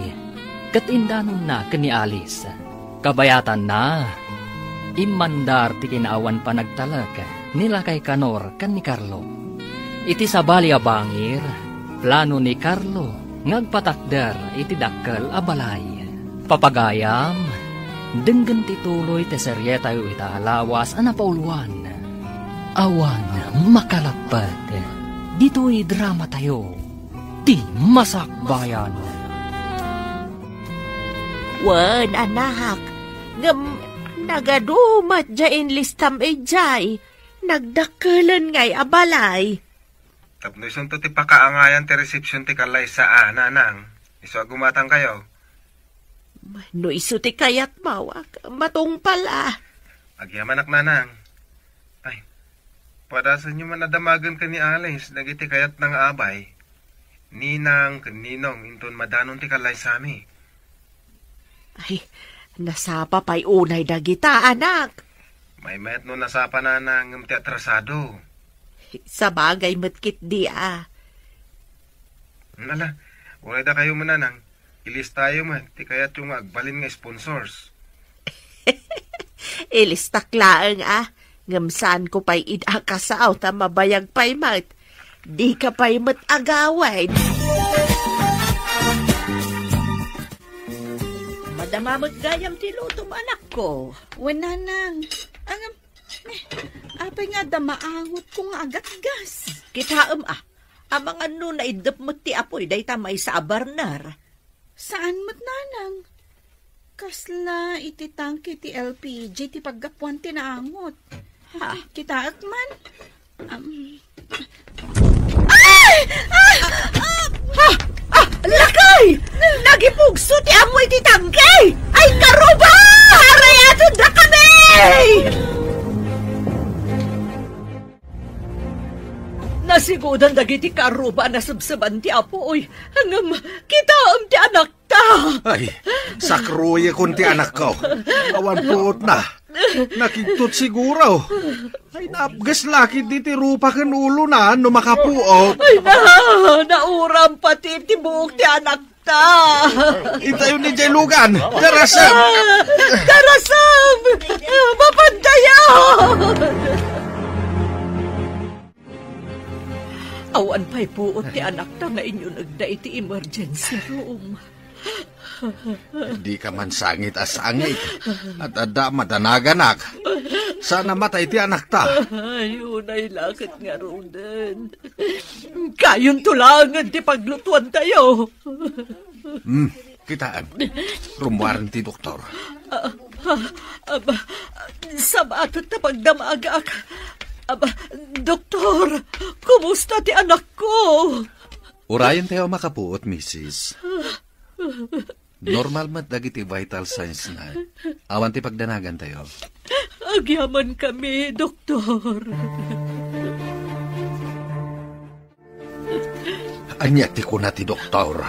ket indanonna ken ni Alice. Kabayatanna, immandar ti kinaawan panagtalek ni Lakay Kanor ken ni Carlo. Iti sabali a bangir, plano ni Carlo nga agpatakder iti dakkel a balay. Papagayam, denggen ti tuloy ti serietayo ita a lawas a napauluan, Awan Makalapped. Ditoy dramatayo, ti Masakbayan. Wen, anak, ngem nagadu met diay inlistam idiay. Nagdakkelen ngay a balay. Tapno isunto ti pakaangayan ti resepsiyon ti kallaysaan, Nanang. Isu a gumatangkayo. No isu ti kayatmo, matungpal a. Agyamanak, Nanang. Ay, padasenyo man a damagen ken ni Alice dagiti kayatna nga abay, ninang ken ninong, inton madanon ti kallaysami. Ay, nasapa pay unay dagita, anak. Maymayat no nasapa, Nanang, ngem ti atrasado. Sabagay met ketdi a. Ala, uray dakayo met, Nanang. Ilistayo met ti kayatyo nga agbalin nga sponsors. Ilistak laeng a, ngem saanko pay ida a kasao ta mabayag pay met. Dika pay met agawid. Madama met gayam ti lutom, anakko. Wen, Nanang. Ngem, eh, apay nga adda maangotko nga agatgas? Kitaem a, amangan no naiddep met ti apuy dayta maysa a burner. Saan met, Nanang? Kasla iti tangke ti L P G ti paggapuan ti naangot. Ha? Kitaek man. Am. Ay! Ah! Ah! Ah! Lakay! Nagipugso ti apuy ti tangke! Ay, karuba! Arayaton da kami! Nasigudan dagiti karuba a nasebseban ti apuy. Ngem, kitaem ti anakta. Ay, sakruyekon ti anakko. Awan puotna. Nakigtot siguro. Ay, napges la ketdi ti rupa ken ulona no makapuot. Ay na, nauram pati ti buok ti anakta. Itayo ni Jay Lugan. Darasem! Darasem! Mapantayan! Awan pay puot ti anakta nga inyunegda iti emergency room. Dika man sangit a sangit. At adda madanaganak. Saan a matay ti anakta. Ay, unay la ket ngaruden. Kayonto laengen ti paglutuantayo. Hmm, kitaem. Rummuaren ti doktor. Ah, ah, aba, sabaket ta pagdamagak. Aba, doktor, kumusta ti anakko? Urayentayo a makapuot, misis. Normal met dagiti vital signs na. Awan ti pagdanagantayo. Agyamankami, doktor. Ania ti kuna ti doktor?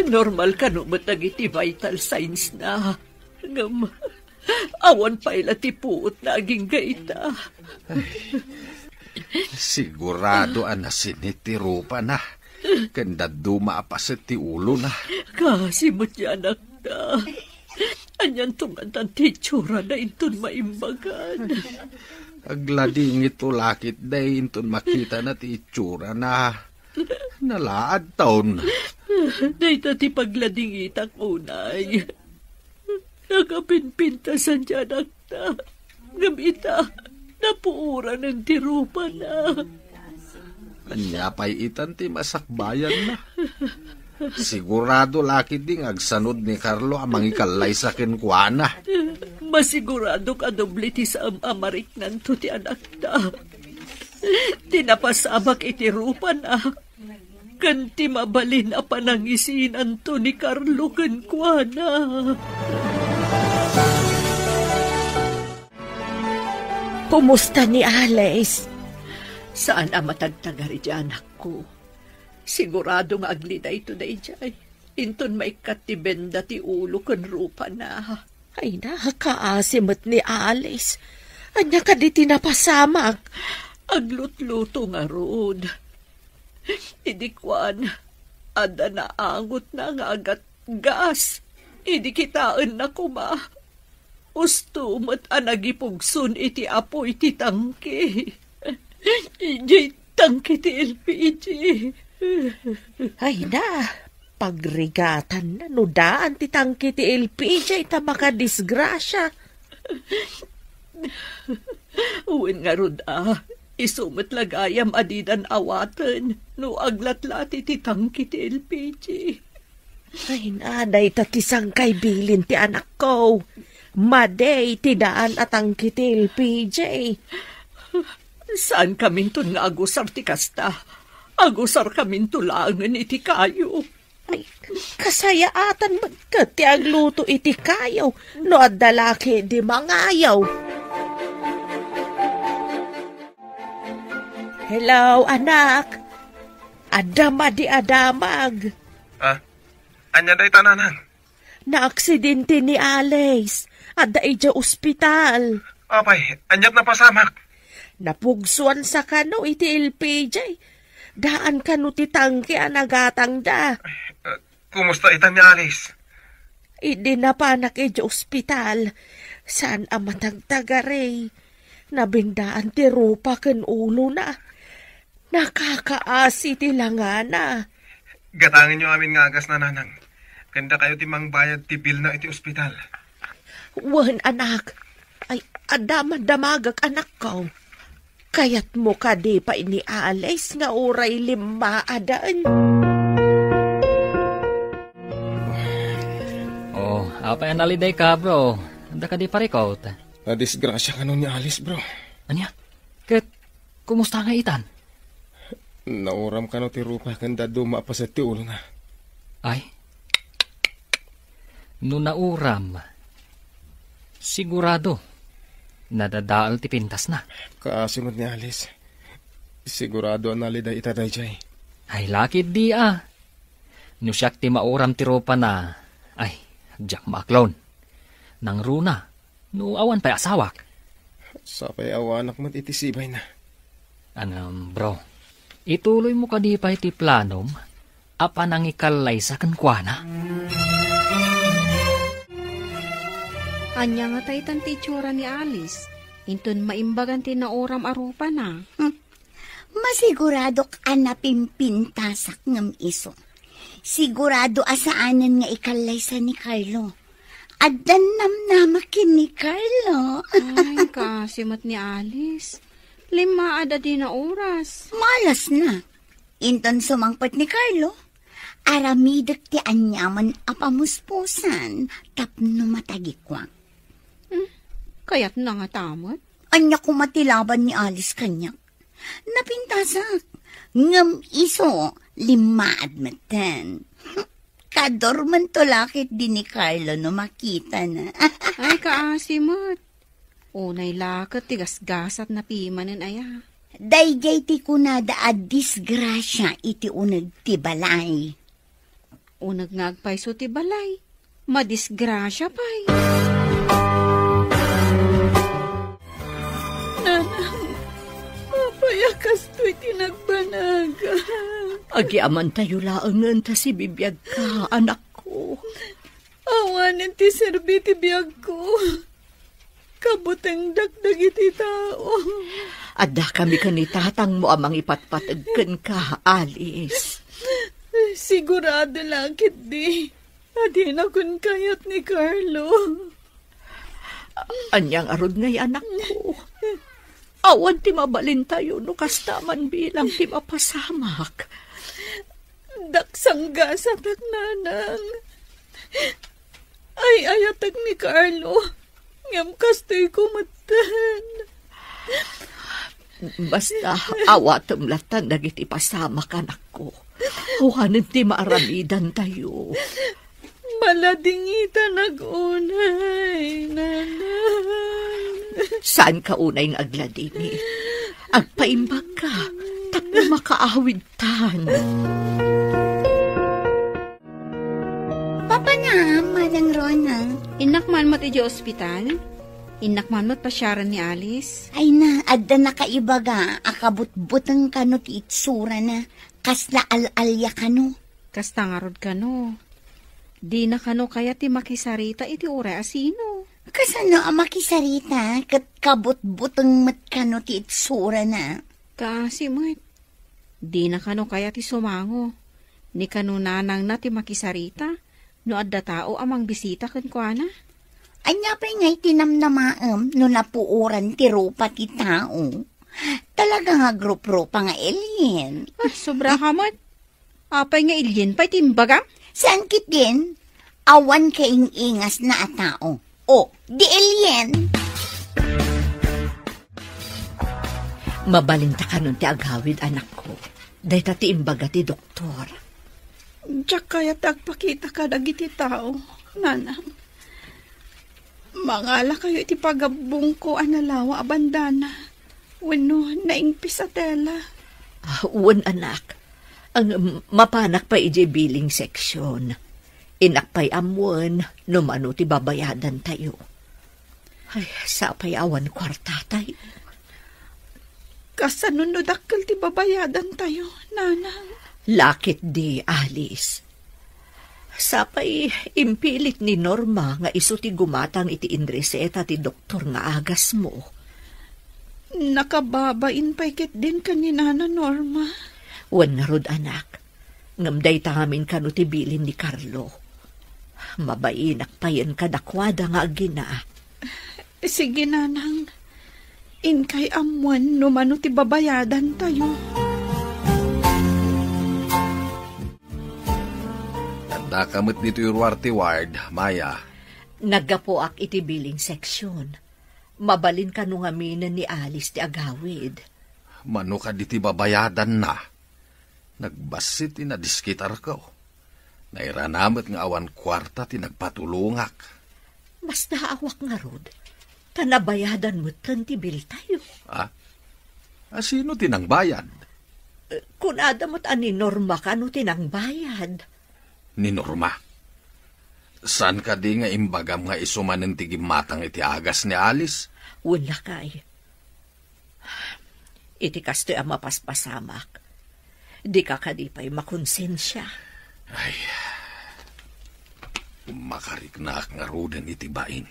Normal kano met dagiti vital signs na. Ngem, awan pay la ti puot na agingga ita. Sigurado a nasinit ti rupana, ken dadduma a paset ti ulona. Kaasi met ti anakta. Anianto ngatan ti itsurana inton maimbagan? Agladingitto la ketdi inton makitana ti itsurana. Nalaadton. Dayta ti pagladingitak unay. Nakapimpintasan ti anakta. Ngem ita, napuoranen ti rupana. Ania pay itan ti masakbayanna? Sigurado la ketdi nga agsanud ni Carlo a mangikallaysa kenkuana. Masiguradok a doble ti saem a mariknanto ti anakta. Ti napasamak iti rupana, ken ti mabalin a panangisinanto ni Carlo kenkuana. Kumusta ni Alice? Saan a matagtagar iti anakko. Sigurado nga aglidayto daydiay. Inton maikkat ti benda ti ulo ken rupana. Ay na, kaasi met ni Alice. Ania kadi ti napasamak? Aglutluto ngarud. Idi kuan, adda naangotna nga agatgas. Idi kitaenna koma, usto met a nagipugson iti apuy ti tangke. Idiay tangke ti L P G. Ay na, pagrigatanna no daan ti tangke ti L P G ta makadisgrasia. Wen ngarud a, isu met la gayam a didan awaten no aglatlati ti tangke ti L P G. Ay, na, dayta ti sangkay bilin ti anakko. Madi ti daan a tangke ti L P G. Saankaminton nga agusar ti kasta. Agusarkaminto laengen iti kayo. Ay, kasayaatan met ket ti agluto iti kayo no adda la ketdi mangayo. Hello, anak. Adda madi a damag. Ah, ania dayta, Nanang? Naaksidente ni Alice. Adda idiay ospital. Apay, aniat napasamak? Napugsuan sa kano iti L P G. Daan kano ti tangke a nagatangda. Eh, kumusta itan ni Alice? Idi napanak iti ospital, saan a matagtagari. Nabendaan ti rupa ken ulona. Nakakaasi ti langana. Gatangenyo amin nga agasna, Nanang. Ken dakayo ti mangbayad ti bilna iti ospital. Wen, anak. Ay, adda man damagak, anakko. Kayatmo kadi pay ni Alice nga uray limmaaden? Oh, apay a naliday ka, bro? Adda kadi parikot? Nadisgrasya kano ni Alice, bro. Ania? Ket kumusta nga itan? Nauram kano ti rupa ken dadduma a paset ti ulona. Ay? No nauram, sigurado, nadadael ti pintasna. Kaasi met ni Alice. Sigurado a naliday ita daydiay. Ay, lakit di a. No siak ti mauram ti rupana, ay, diak maaklon. Nangruna, no awan pay asawak. Sapay awanak met iti sibayna. Ngem, bro, ituloymo kadi pay ti planom a panangikallaysa kenkuana? Ania ngata itan ti itsura ni Alice? Inton maimbagan ti nauram a rupana. Hmm. Masiguradok a napimpintasak ngem isu. Sigurado a saanen nga ikallaysa ni Carlo. Addan namnama ken ni Carlo. Ay, kaasi met ni Alice. Limmaad a dina oras. Malasna. Inton sumangpet ni Carlo, aramidek ti aniaman a pamuspusan tapno matagikuak. Hmm, kayatna ngata met? Ania koma ti laban ni Alice kaniak? Napintasak. Ngem isu, limmaad metten. Kadormento la ketdi ni Carlo no makitana. Ay, kaasi met. Unay la ket ti gasgasatna pimanen aya. Daydiay ti kunada a disgrasia iti uneg ti balay. Uneg nga agpayso ti balay, madisgrasia pay. Nanang, apay a kastoy ti nagbanag? Agiamantayo laengen ta sibibiagka, anakko. Awanen ti serbi ti biagko. Kabutengdak dagiti tao. Addakami ken ni tatangmo a mangipatpateg kenka, Alice. Sigurado la ketdi a dinakon kayat ni Carlo. Ania ngarud ngay, anakko? Awan ti mabalintayo no kasta man bilang ti mapasamak. Daksanggasatak, nanang. Ay-ayatek ni Carlo, ngem kastoyko metten. Basta, awatem lattan dagiti pasamak, anakko. Awanen ti maaramidantayo. Maladingitanak unay, nanang. Saanka unay nga agladingit. Agpaimbagka, tapno makaawidtan. Papanam, Manang Rona. Innak man met idiay ospital? Innak man met pasiaren ni Alice? Ay na, adda nakaibaga a kabutbuteng kano ti itsurana. Kasla al-alia kano. Kasta ngarud kano. Dina kano kayat ti makisarita iti uray a sino. Kasano a makisarita ket kabutbuteng met kano ti itsurana? Kaasi met. Dina kano kayat ti sumango. Ni kano nanangna ti makisarita no adda tao a mangbisita kenkuana. Ania pay ngay ti namnamaem no napuoran ti rupa ti tao? Talaga nga agrup-rupa nga alien. Ah, sobra ka met. Apay nga alien pay ti imbagam? Saan ketdin? Awan kaing-ingasna a tao. O, di alien. Mabalinta kanon ti agawid, anakko. Dayta ti imbaga ti doktor. Diak kayat ti agpakita kadagiti tao, nanang. Mangalakayo iti pagabbongko a nalawa a bandana wenno naingpis a tela. Ah, wen, anak. Ang mapanak pay idiay billing section. Innak pay ammoen no mano ti babayadantayo. Ay, sapay awan kuartatayo. Kasano no dakkel ti babayadantayo, Nanang? Laketdi, Alice. Sapay, impilit ni Norma nga isu ti gumatang iti inreseta ti doktor nga agasmo. Nakababain pay ketdin ken ni Nana Norma. Wen ngarud, anak. Ngem dayta ngamin kano ti bilin ni Carlo. Mabainak payen kadakuada nga agina. Sige, Nanang. Inkay ammoen no mano ti babayadantayo. Addaka met ditoy ruar ti ward, Maya. Naggapuak iti billing section. Mabalin kano ngaminen ni Alice ti agawid. Mano kadi ti babayadanna? Nagbassit ti nadiskitarko. Nairana met nga awan kuarta ti nagpatulongak. Masdaawak ngarud, ta nabayadan metten ti biltayo. Ah? A, sino ti nangbayad? Eh, kunada met a ni Norma kano ti nangbayad. Ni Norma? Saan kadi nga imbagam nga isu manen ti gimmatang iti agas ni Alice? Wen, lakay. Iti kastoy a mapaspasamak, dika kadi pay makonsensia? Ay, makariknaak ngaruden iti bain.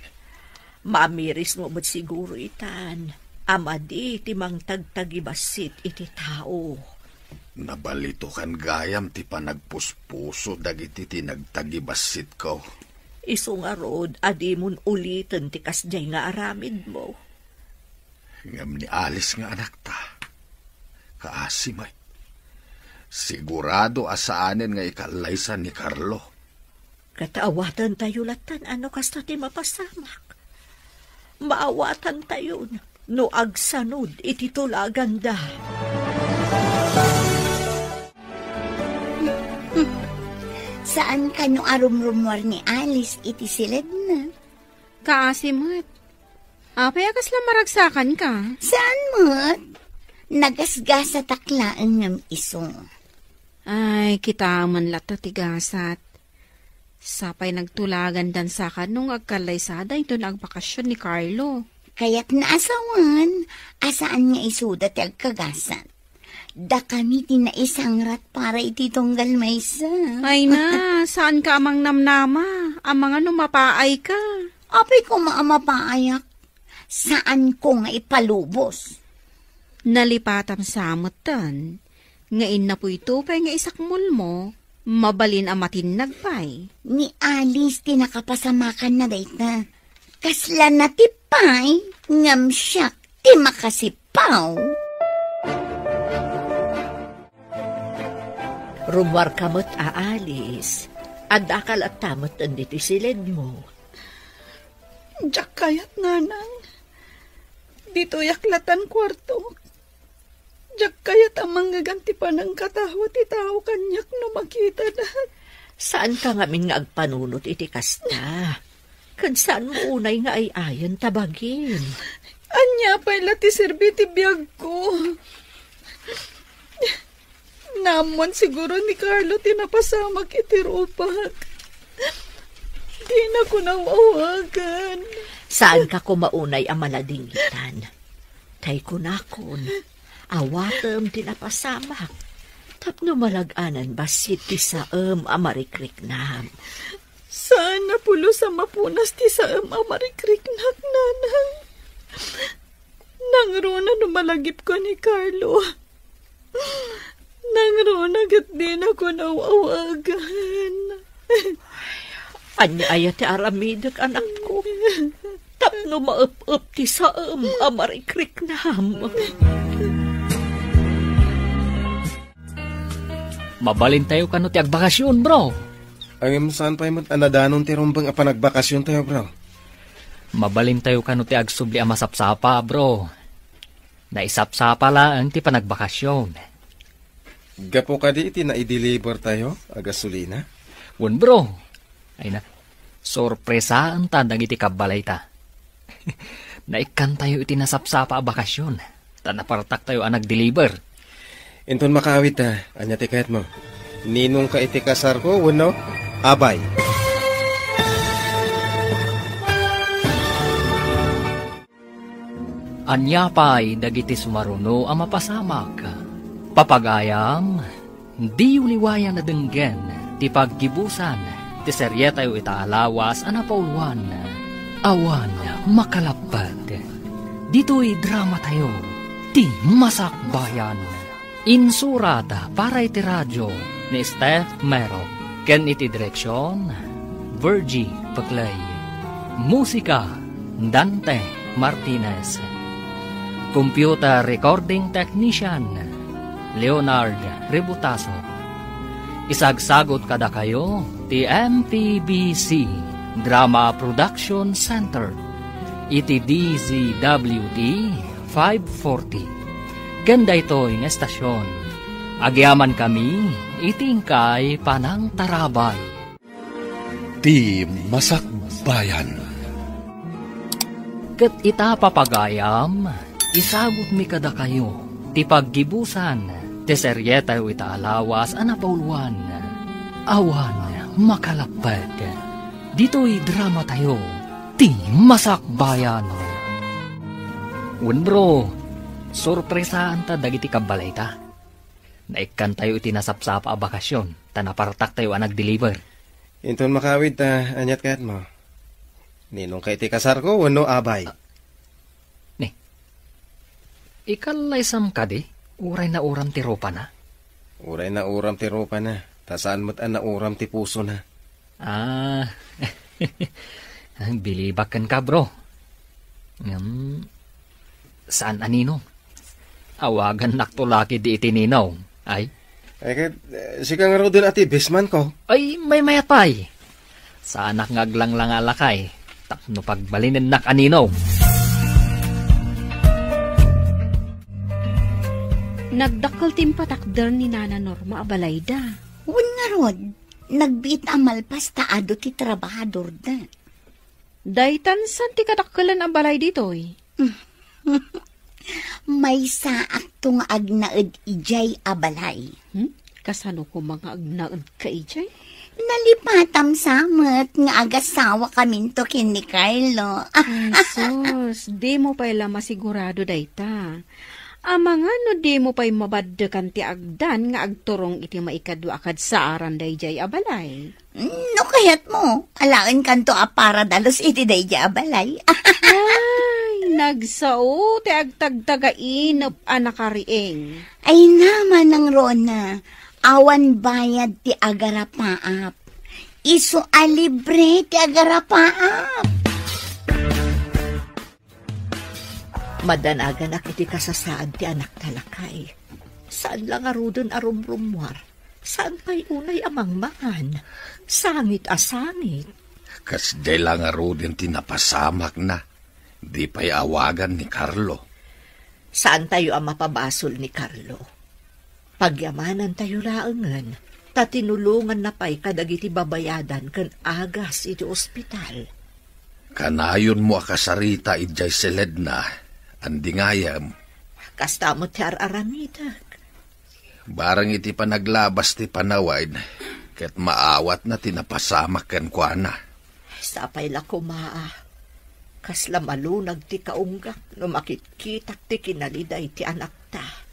Maamirismo met siguro itan a madi ti mangtagtagibassit iti tao. Nabalitokan gayam ti panagpuspuso dagiti ti nagtagibassit ko. Isu ngarud a dimon uliten ti kasdiay nga aramidmo. Ngem ni Alice nga anakta, kaasi met. Sigurado a saanen nga ikallaysan ni Carlo. Ket awatantayo latta no kasta ti mapasamak. Maawatantayon no agsanod iti tulaganda. Saan kano a rumrumuar ni Alice iti siledna? Kaasi met. Apay a kasla maragsakanka? Saan met? Nagasgasatak laeng ngem isu. Ay, kitaem man latta ti gasat. Sapay nagtulagandan sa kano nga agkallaysada inton agbakasyon ni Carlo. Kayatna a sawen a saan nga isuda ti agkagasat. Dakami ti naisangrat para iti tunggal maysa. Ay na, saanka a mangnamnama? Amangan no mapaayka. Apay koma a mapaayak? Saanko nga ipalubos. Nalipatam sa metten nga innapoy to pay nga isakmolmo, mabalin a matinnag pay. Ni Alice ti nakapasamakanna dayta. Kasla natipay ngem siak ti makasipaw. Rummuarka met a Alice, addaka latta met ditoy siledmo. Diak kayat, Nanang. Ditoyak latan kuartok. Diak kayat a mangngegan ti panangkatawa ti tao kaniak no makitanak. Saanka ngamin nga agpanunot iti kasta. Ket saanmo unay nga ay-ayen ta bagim. Ania pay la ti serbi ti biagko? Naammoan siguro ni Carlo ti napasamak iti rupak. Dinako naaw-awagan. Saanka koma unay a maladingitan. Tay kunakon, awatem ti napasamak. Tapno malag-anan bassit ti saem a marikriknam. Saan a pulos a mapunas ti saem a marikriknak, Nanang. Nangruna no malagipko ni Carlo. Nangruna ket dinako naaw-awagan. Ania aya ti aramidek, anakko? Tapno maep-ep ti saem a marikriknam. Mabalintayo kano ti agbakasyon, bro. Ngem saan pay met a nadanon ti rumbeng a panagbakasyontayo, bro? Mabalintayo kano ti agsubli a masapsapa, bro. Naisapsapa laeng ti panagbakasyon. Gapu kadi iti naidelivertayo a gasolina? Wen, bro. Ay na, sorpresaenta dagiti kabbalayta. Naikkantayo iti nasapsapa a bakasyon, ta napartaktayo a nagdeliver. Inton makaawidta, ania ti kayatmo? Ninongka iti kasarko wenno abay? Ania pay dagiti sumaruno a mapasamak? Papagayam, diyo liwayan a denggen ti paggibusan ti serietayo ita a lawas a napauluan, Awan Makalapped. Ditoy dramatayo, ti Masakbayan. Insurat para iti radio ni Steph Mero ken iti direksion, Virgie Peclay. Musika, Dante Martinez. Computer recording technician, Leonard Rebutaso. Isagsagot kadakayo ti M P B C Drama Production Center iti D Z W T five forty. Ken daytoy nga estasion, agyamankami iti inkay panangtarabay. Ti Masakbayan. Ket ita, papagayam, isagutmi kadakayo ti paggibusan ti serietayo ita a lawas a napauluan, Awan Makalapped. Ditoy dramatayo, ti Masakbayan. Wen, bro, sorpresaanta dagiti kabbalayta. Naikkantayo iti nasapsapa a bakasion, ta napartaktayo a nagdeliver. Inton makawid ta, aniat kayatmo? Ninong kay ti kasarko wenno abay? Ah, ni, ikallaysam kadi, uray nauram ti rupana? Uray nauram ti rupana, ta saan met a nauram ti pusona. Ah, bilibak kenka, bro. Ngem, saan a ninong? Awagannakto la ketdi iti ninong, ay? Ay, ket, eh, sika ngaruden a ti bestmanko. Ay, maymayat pay. Saanak nga aglanglanga a lakay tapno pagbalinennak a ninong. Nagdakkel ti impatakder ni Nana Norma a balayda. Wen ngarud, nagbiit a malpas ta adu ti trabahadorda. Daytan saan ti kadakkelen a balay ditoy? Maysaakto nga agnaed idiay a balay. Hmm? Kasano koma nga agnaedka idiay? Nalipatam sa met nga agasawakaminto ken ni Carlo. Ay, sus, dimo pay la masigurado dayta. Amangan no dimo pay mabaddekan ti agdan nga agturong iti maikadua a kadsaaranda idiay a balay. No kayatmo, alaenkanto a para dalus iti daydiay a balay. Ay, nagsao ti agtagtagainep a nakariing. Ay, naman, Nang Rona, awan bayad ti agarapaap. Isu a libre ti agarapaap. Madanaganak iti kasasaad ti anakta lakay. Saan la ngaruden a rumrummuar. Saan pay unay a mangmangan. Sangit a sangit. Kasdiay la ngaruden ti napasamakna. Di pay awagan ni Carlo. Saantayo a mapabasol ni Carlo. Pagyamanantayo laengen, ta tinulonganna pay kadagiti babayadan ken agas iti ospital. Kanayonmo a kasarita idiay siledna, andi ngayem. Kasta met ti ar-aramidek. Barang iti panaglabas ti panawen, ket maawatna ti napasamak kenkuana. Sapay la koma a kasla malunag ti kaunggak no makitkitak ti kinaliday ti anakta.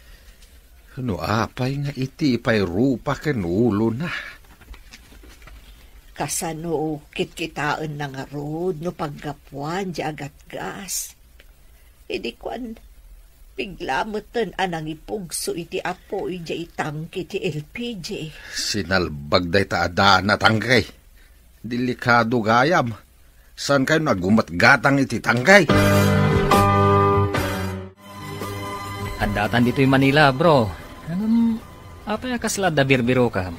No apay nga iti pay rupa ken ulona? Kasano kitkitaenna ngarud no paggapuan diay agatgas? Idi kuan, bigla meten a nangipugso iti apoy diay tangke ti L P G. Sinalbag dayta a daan a tangke. Delikado gayam. Saankayo nga aggumatgatang iti tangke? Addatan ditoy Manila, bro. Ngem, apay a kasla adda birbirokem?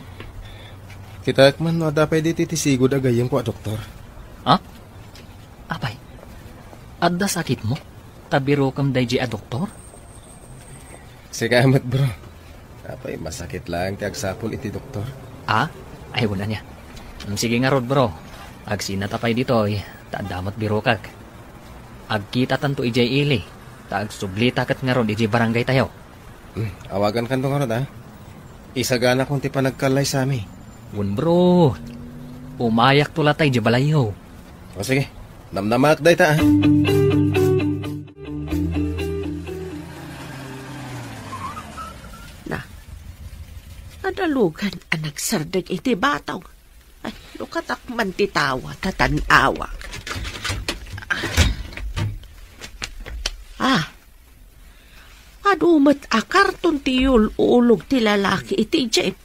Kitaek man no adda pay ditoy ti sigud a gayyemko a doktor. Ha? Apay, adda sakitmo? Ta birokem daydiay a doktor? Sika met, bro. Apay, masakit laeng ti agsapul iti doktor. Ah? Ay, wala niya. Mm, sige ngarud, bro. Agsinata pay ditoy, ta adda met birokak. Agkitatanto idiay ili, ta agsublita ket ngarud idiay barangay tayo. Hmm, awagankanto ngarud, ah. Isaganakon ti panagkallaysami. Wen, bro. Umayakto latay idiay balayyo. O, sige. Namnamaak dayta, ah. Nadalugan a nagsardeng iti batong. Ay, lukatak man ti tawa, ta tan-awak. Ah, adu met a karton ti yul-ulog ti lalaki iti jeep.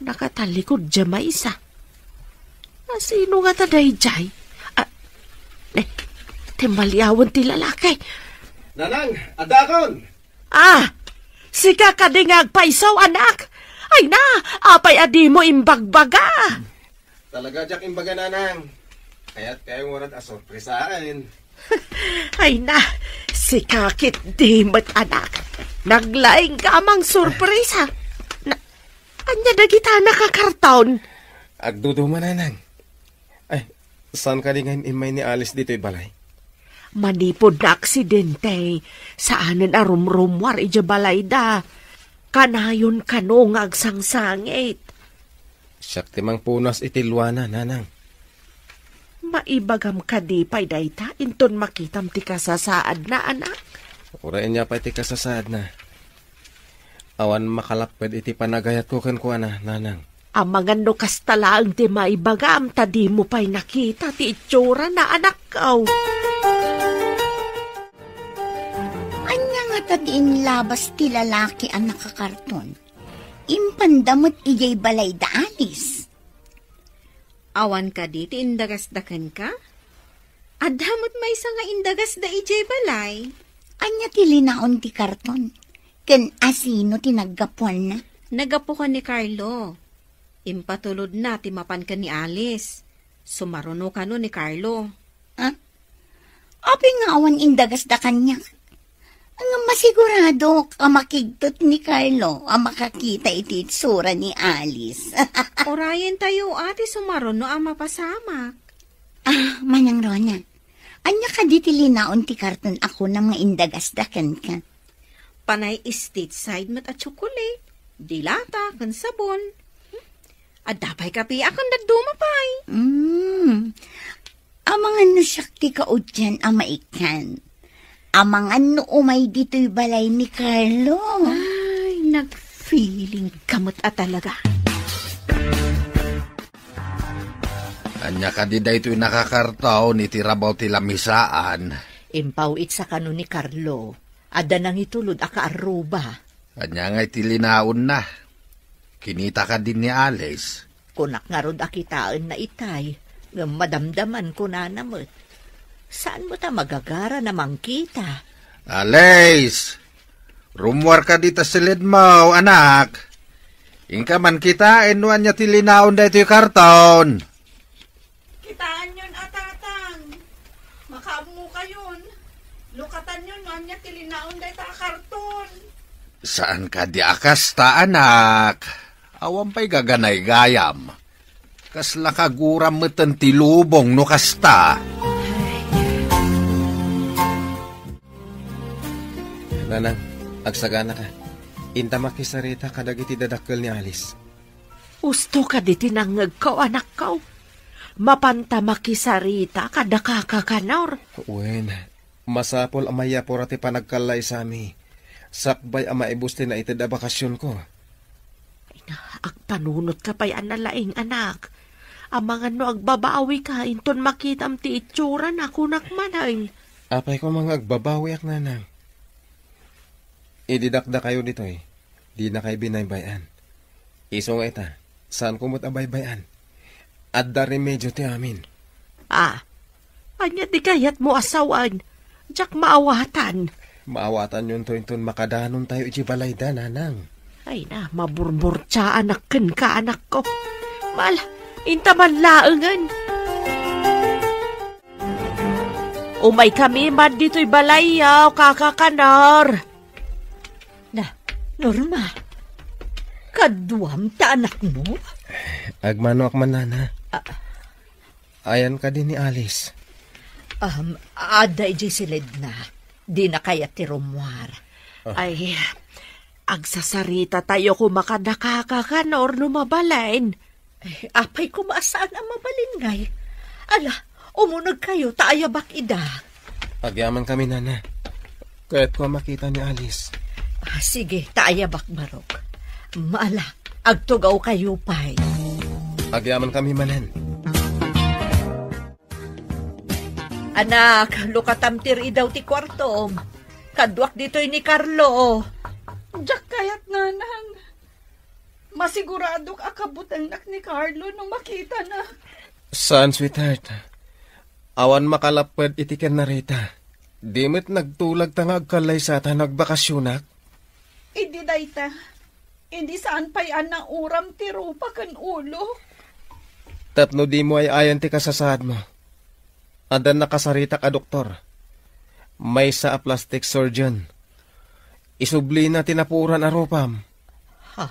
Nakatalikod dia maysa. A, sino ngata daydiay? Ah, eh, timmaliawen ti lalaki. Nanang, adakon! Ah, sika kadi nga agpayso, anak? Ay na, apay a dimo imbagbaga? Talaga diak imbaga, Nanang. Kayat kayo ngarud a sorpresaen. Ay na, sika ketdi met, anak. Naglaing ka mang sorpresa. Na, ania dagita nakakarton? Agduduma, Nanang. Ay, saan kadi nga immay ni Alice ditoy balay? Manipud naaksidente, saanen a rumrummuar idiay balayda. Kanayon kano nga agsangsangit. Siak ti mangpunas iti luana, Nanang. Maibagam kadi pay dayta inton makitam ti kasasaadna, anak? Uray ania pay ti kasasaadna. Awan makalapped iti panagayatko kenkuana, Nanang. Amangan no kasta laeng ti maibagam, ta dimo pay nakita ti itsurana, anakko. Ania ngata ti inlabas ti lalaki a nakakarton? Impanda met idiay balayda Alice. Awan kadi ti indagasda kenka? Adda met maysa nga indagasda idiay balay. Ania ti linaon ti karton? Ken asino ti naggapuanna? Naggapu ken ni Carlo. Impatulodna ti mapan ken ni Alice. Sumaruno kano ni Carlo. Ah? Apay nga awan indagasda kaniak? Ngem masiguradok a makigtot ni Carlo a makakita iti itsura ni Alice. Urayentayo a ti sumaruno a mapasamak. Ah, Manang Rona, ania kadi ti linaon ti karton a kunam nga indagasda kenka? Panay Stateside met a tsokolate, dilata, ken sabon. Adda pay kape a ken dadduma pay. Mm. Amangan no siak ti kaudian a maikkan. Amangan no umay ditoy balay ni Carlo. Ay, nagfeeling ka met a talaga. Ania kadi daytoy nakakarton iti rabaw ti lamisaan? Impaw-itsa kano ni Carlo. Adda nangitulod a kaarruba. Ania ngay ti linaonna? Kinita kadi ni Alice? Kunak ngarud a kitaenna itay, ngem madamdaman kunana met. Saan met a magagara na mangkita? Alice! Rummuar kadi ta siledmo, anak. Inka man kitaen no ania ti linaon daytoy karton. Kitaenyon a, Tatang. Makaammokayon. Lukatanyon no ania ti linaon dayta a karton. Saan kadi a kasta, anak. Awan pay gaganaygayam. Kasla kaguram meten ti lubong no kasta. Nanang, agsaganaka. Inta makisarita kadagiti dadakkel ni Alice. Usto kadi ti nangngegko, anakko. Mapanta makisarita kada kaka Kanor. Wen, masapul a mayapura ti panagkallaysami. Sakbay a maibus ti naited a bakasionko. Ay na, agpanunotka pay a nalaing, anak. Amangan no agbabawika inton makitam ti itsurana, kunak manen. Apay koma nga agbabawiak, Nanang? Idi dakdakayo ditoy, dinakay binaybay-an. Isu nga ita, saanko met a baybay-an. Adda remedio ti amin. Ah, ania ti kayatmo a sawen? Diak maawatan. Maawatanyonto inton makadanontayo idiay balayda, Nanang. Ay na, maburburtiaanak kenka, anakko. Mal, inta man laengen. Umaykami man ditoy balayyo, kaka Kanor. Na, Norma, kaduam ta anakmo? Agmanoak man, Nana. Ah. Ayan kadi ni Alice? Um, adda idiay siledna. Dina kayat ti rummuar. Ah. Ay, agsasarita tayo koma kada kaka Kanor no mabalin. Ay, apay koma a saan a mabalin ngay. Ala, umuneg kayo, ta ayabak ida. Agyamankami, Nana. Kayatko a makita ni Alice. Ah, sige, ta ayabak, Barok. Maala, agtugawkayo pay. Agyamankami manen. Anak, lukatam ti ridaw ti kuartom. Kaduak ditoy ni Carlo. Diak kayat, nanang. Masiguradok a kabutelnak ni Carlo no makitana. Saan, sweetheart. Awan makalapped iti ken ni Rita. Di met nagtulag ta nga agkallaysata no agbakasionak. Idi dayta, idi saan pay a nauram ti rupa ken ulo. Tapno dimo ay-ayan ti kasasaadmo. Adda nakasaritak a doktor. Maysa a plastic surgeon. Isublina ti napuoran a rupam. Ha?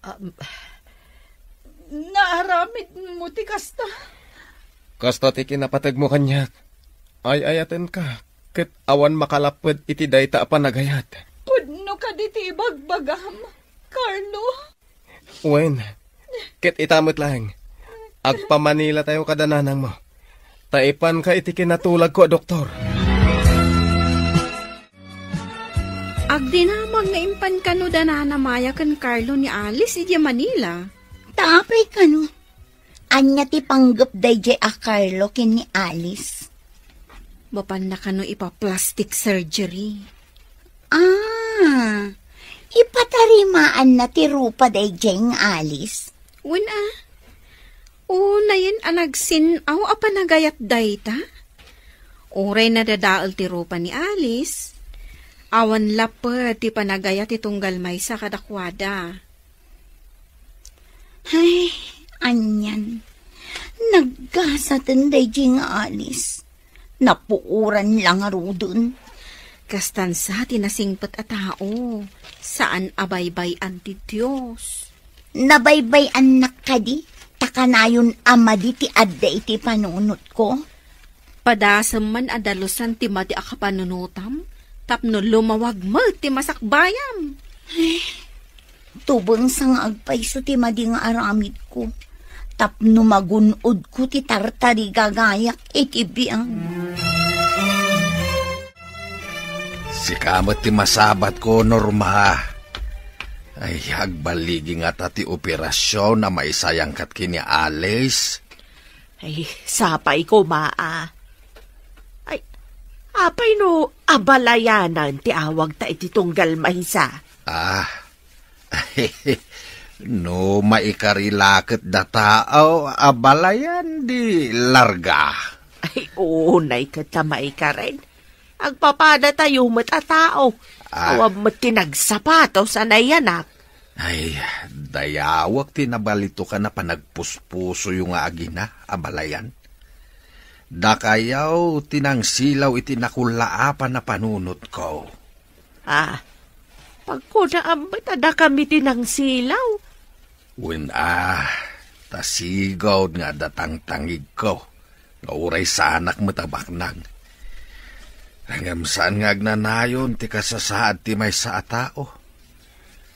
Ah, naaramidmo ti kasta? Kasta ti kinapategmo kaniak. Ay-ayatenka, ket awan makalapped iti dayta a panagayat. Pudno kadi ti ibagbagam, Carlo? Wen, ket ita met laeng. Agpamanilatayo kada nanangmo. Ta ipanka iti kinatulagko a doktor. Agdinamag nga impan kano da Nana Maya ken Carlo ni Alice idiay Manila. Ta apay kano? Ania ti panggep daydiay a Carlo ken ni Alice? Mapanna kano ipa-plastic surgery. Ah, ipatarimaanna ti rupa daydiay nga Alice? Wen a. Unayen a nagsin-aw a panagayat dayta? Uray nadadael ti rupa ni Alice, awan lapped ti panagayat ti tunggal maysa kadakuada. Ay, anian. Naggasaten daydiay nga Alice. Napuoran la ngaruden. Kastan sa ti nasingpet a tao, saan a baybay-an ti Dios. Nabaybay-annak kadi, ta kanayon a madi ti adda iti panunotko? Padasem man a dalusan ti madi a kapanunotam, tapno lumawag met ti masakbayam. Tubeng sa nga agpayso ti madi nga aramidko, tapno magun-odko ti tartarigagayak iti biag. Sika met ti masabatko, Norma. Ay, agballigi ngata ti operasion a maisayangkat ken ni Alice. Ay, sapay koma a. Ay, apay no abalayanan ti awagta iti tunggal maysa? Ah, no maikari la ket dayta, abalayan di larga. Ay, unay ket ta maikaren. Agpapadatayo met a tao. Ah. Awan met ti nagsapatos a nayanak. Ay, dayawek ti nabalitokan a panagpuspusoyo nga agina, abalayan. Dakayaw ti nangsilaw iti nakullaapan a panunotko. Ah, pagkunaam met a dakami ti nangsilaw? Wen a, ta sigud nga adda tangtangigko, nga uray saanak met a baknang. Ngem saan nga agnanayon ti kasasaad ti maysa a tao.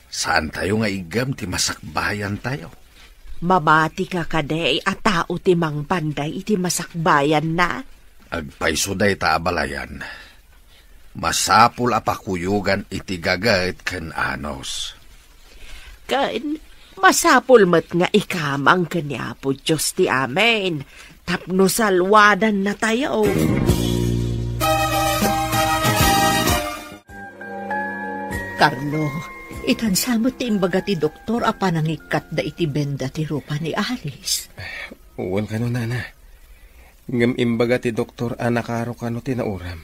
Saantayo nga iggem ti masakbayantayo. Mamatika kadi a tao ti mangpanday iti masakbayanna? Agpayso dayta, abalayan. Masapul a pakuyogan iti gaget ken anus. Ken masapul met nga ikamang ken ni Apo Dios ti amin tapno salwadannatayo. Carlo, itan sa met ti imbaga ti doktor a panangikkatda iti benda ti rupa ni Alice. Wen kano, nana. Ngem imbaga ti doktor a nakaro kano ti nauram.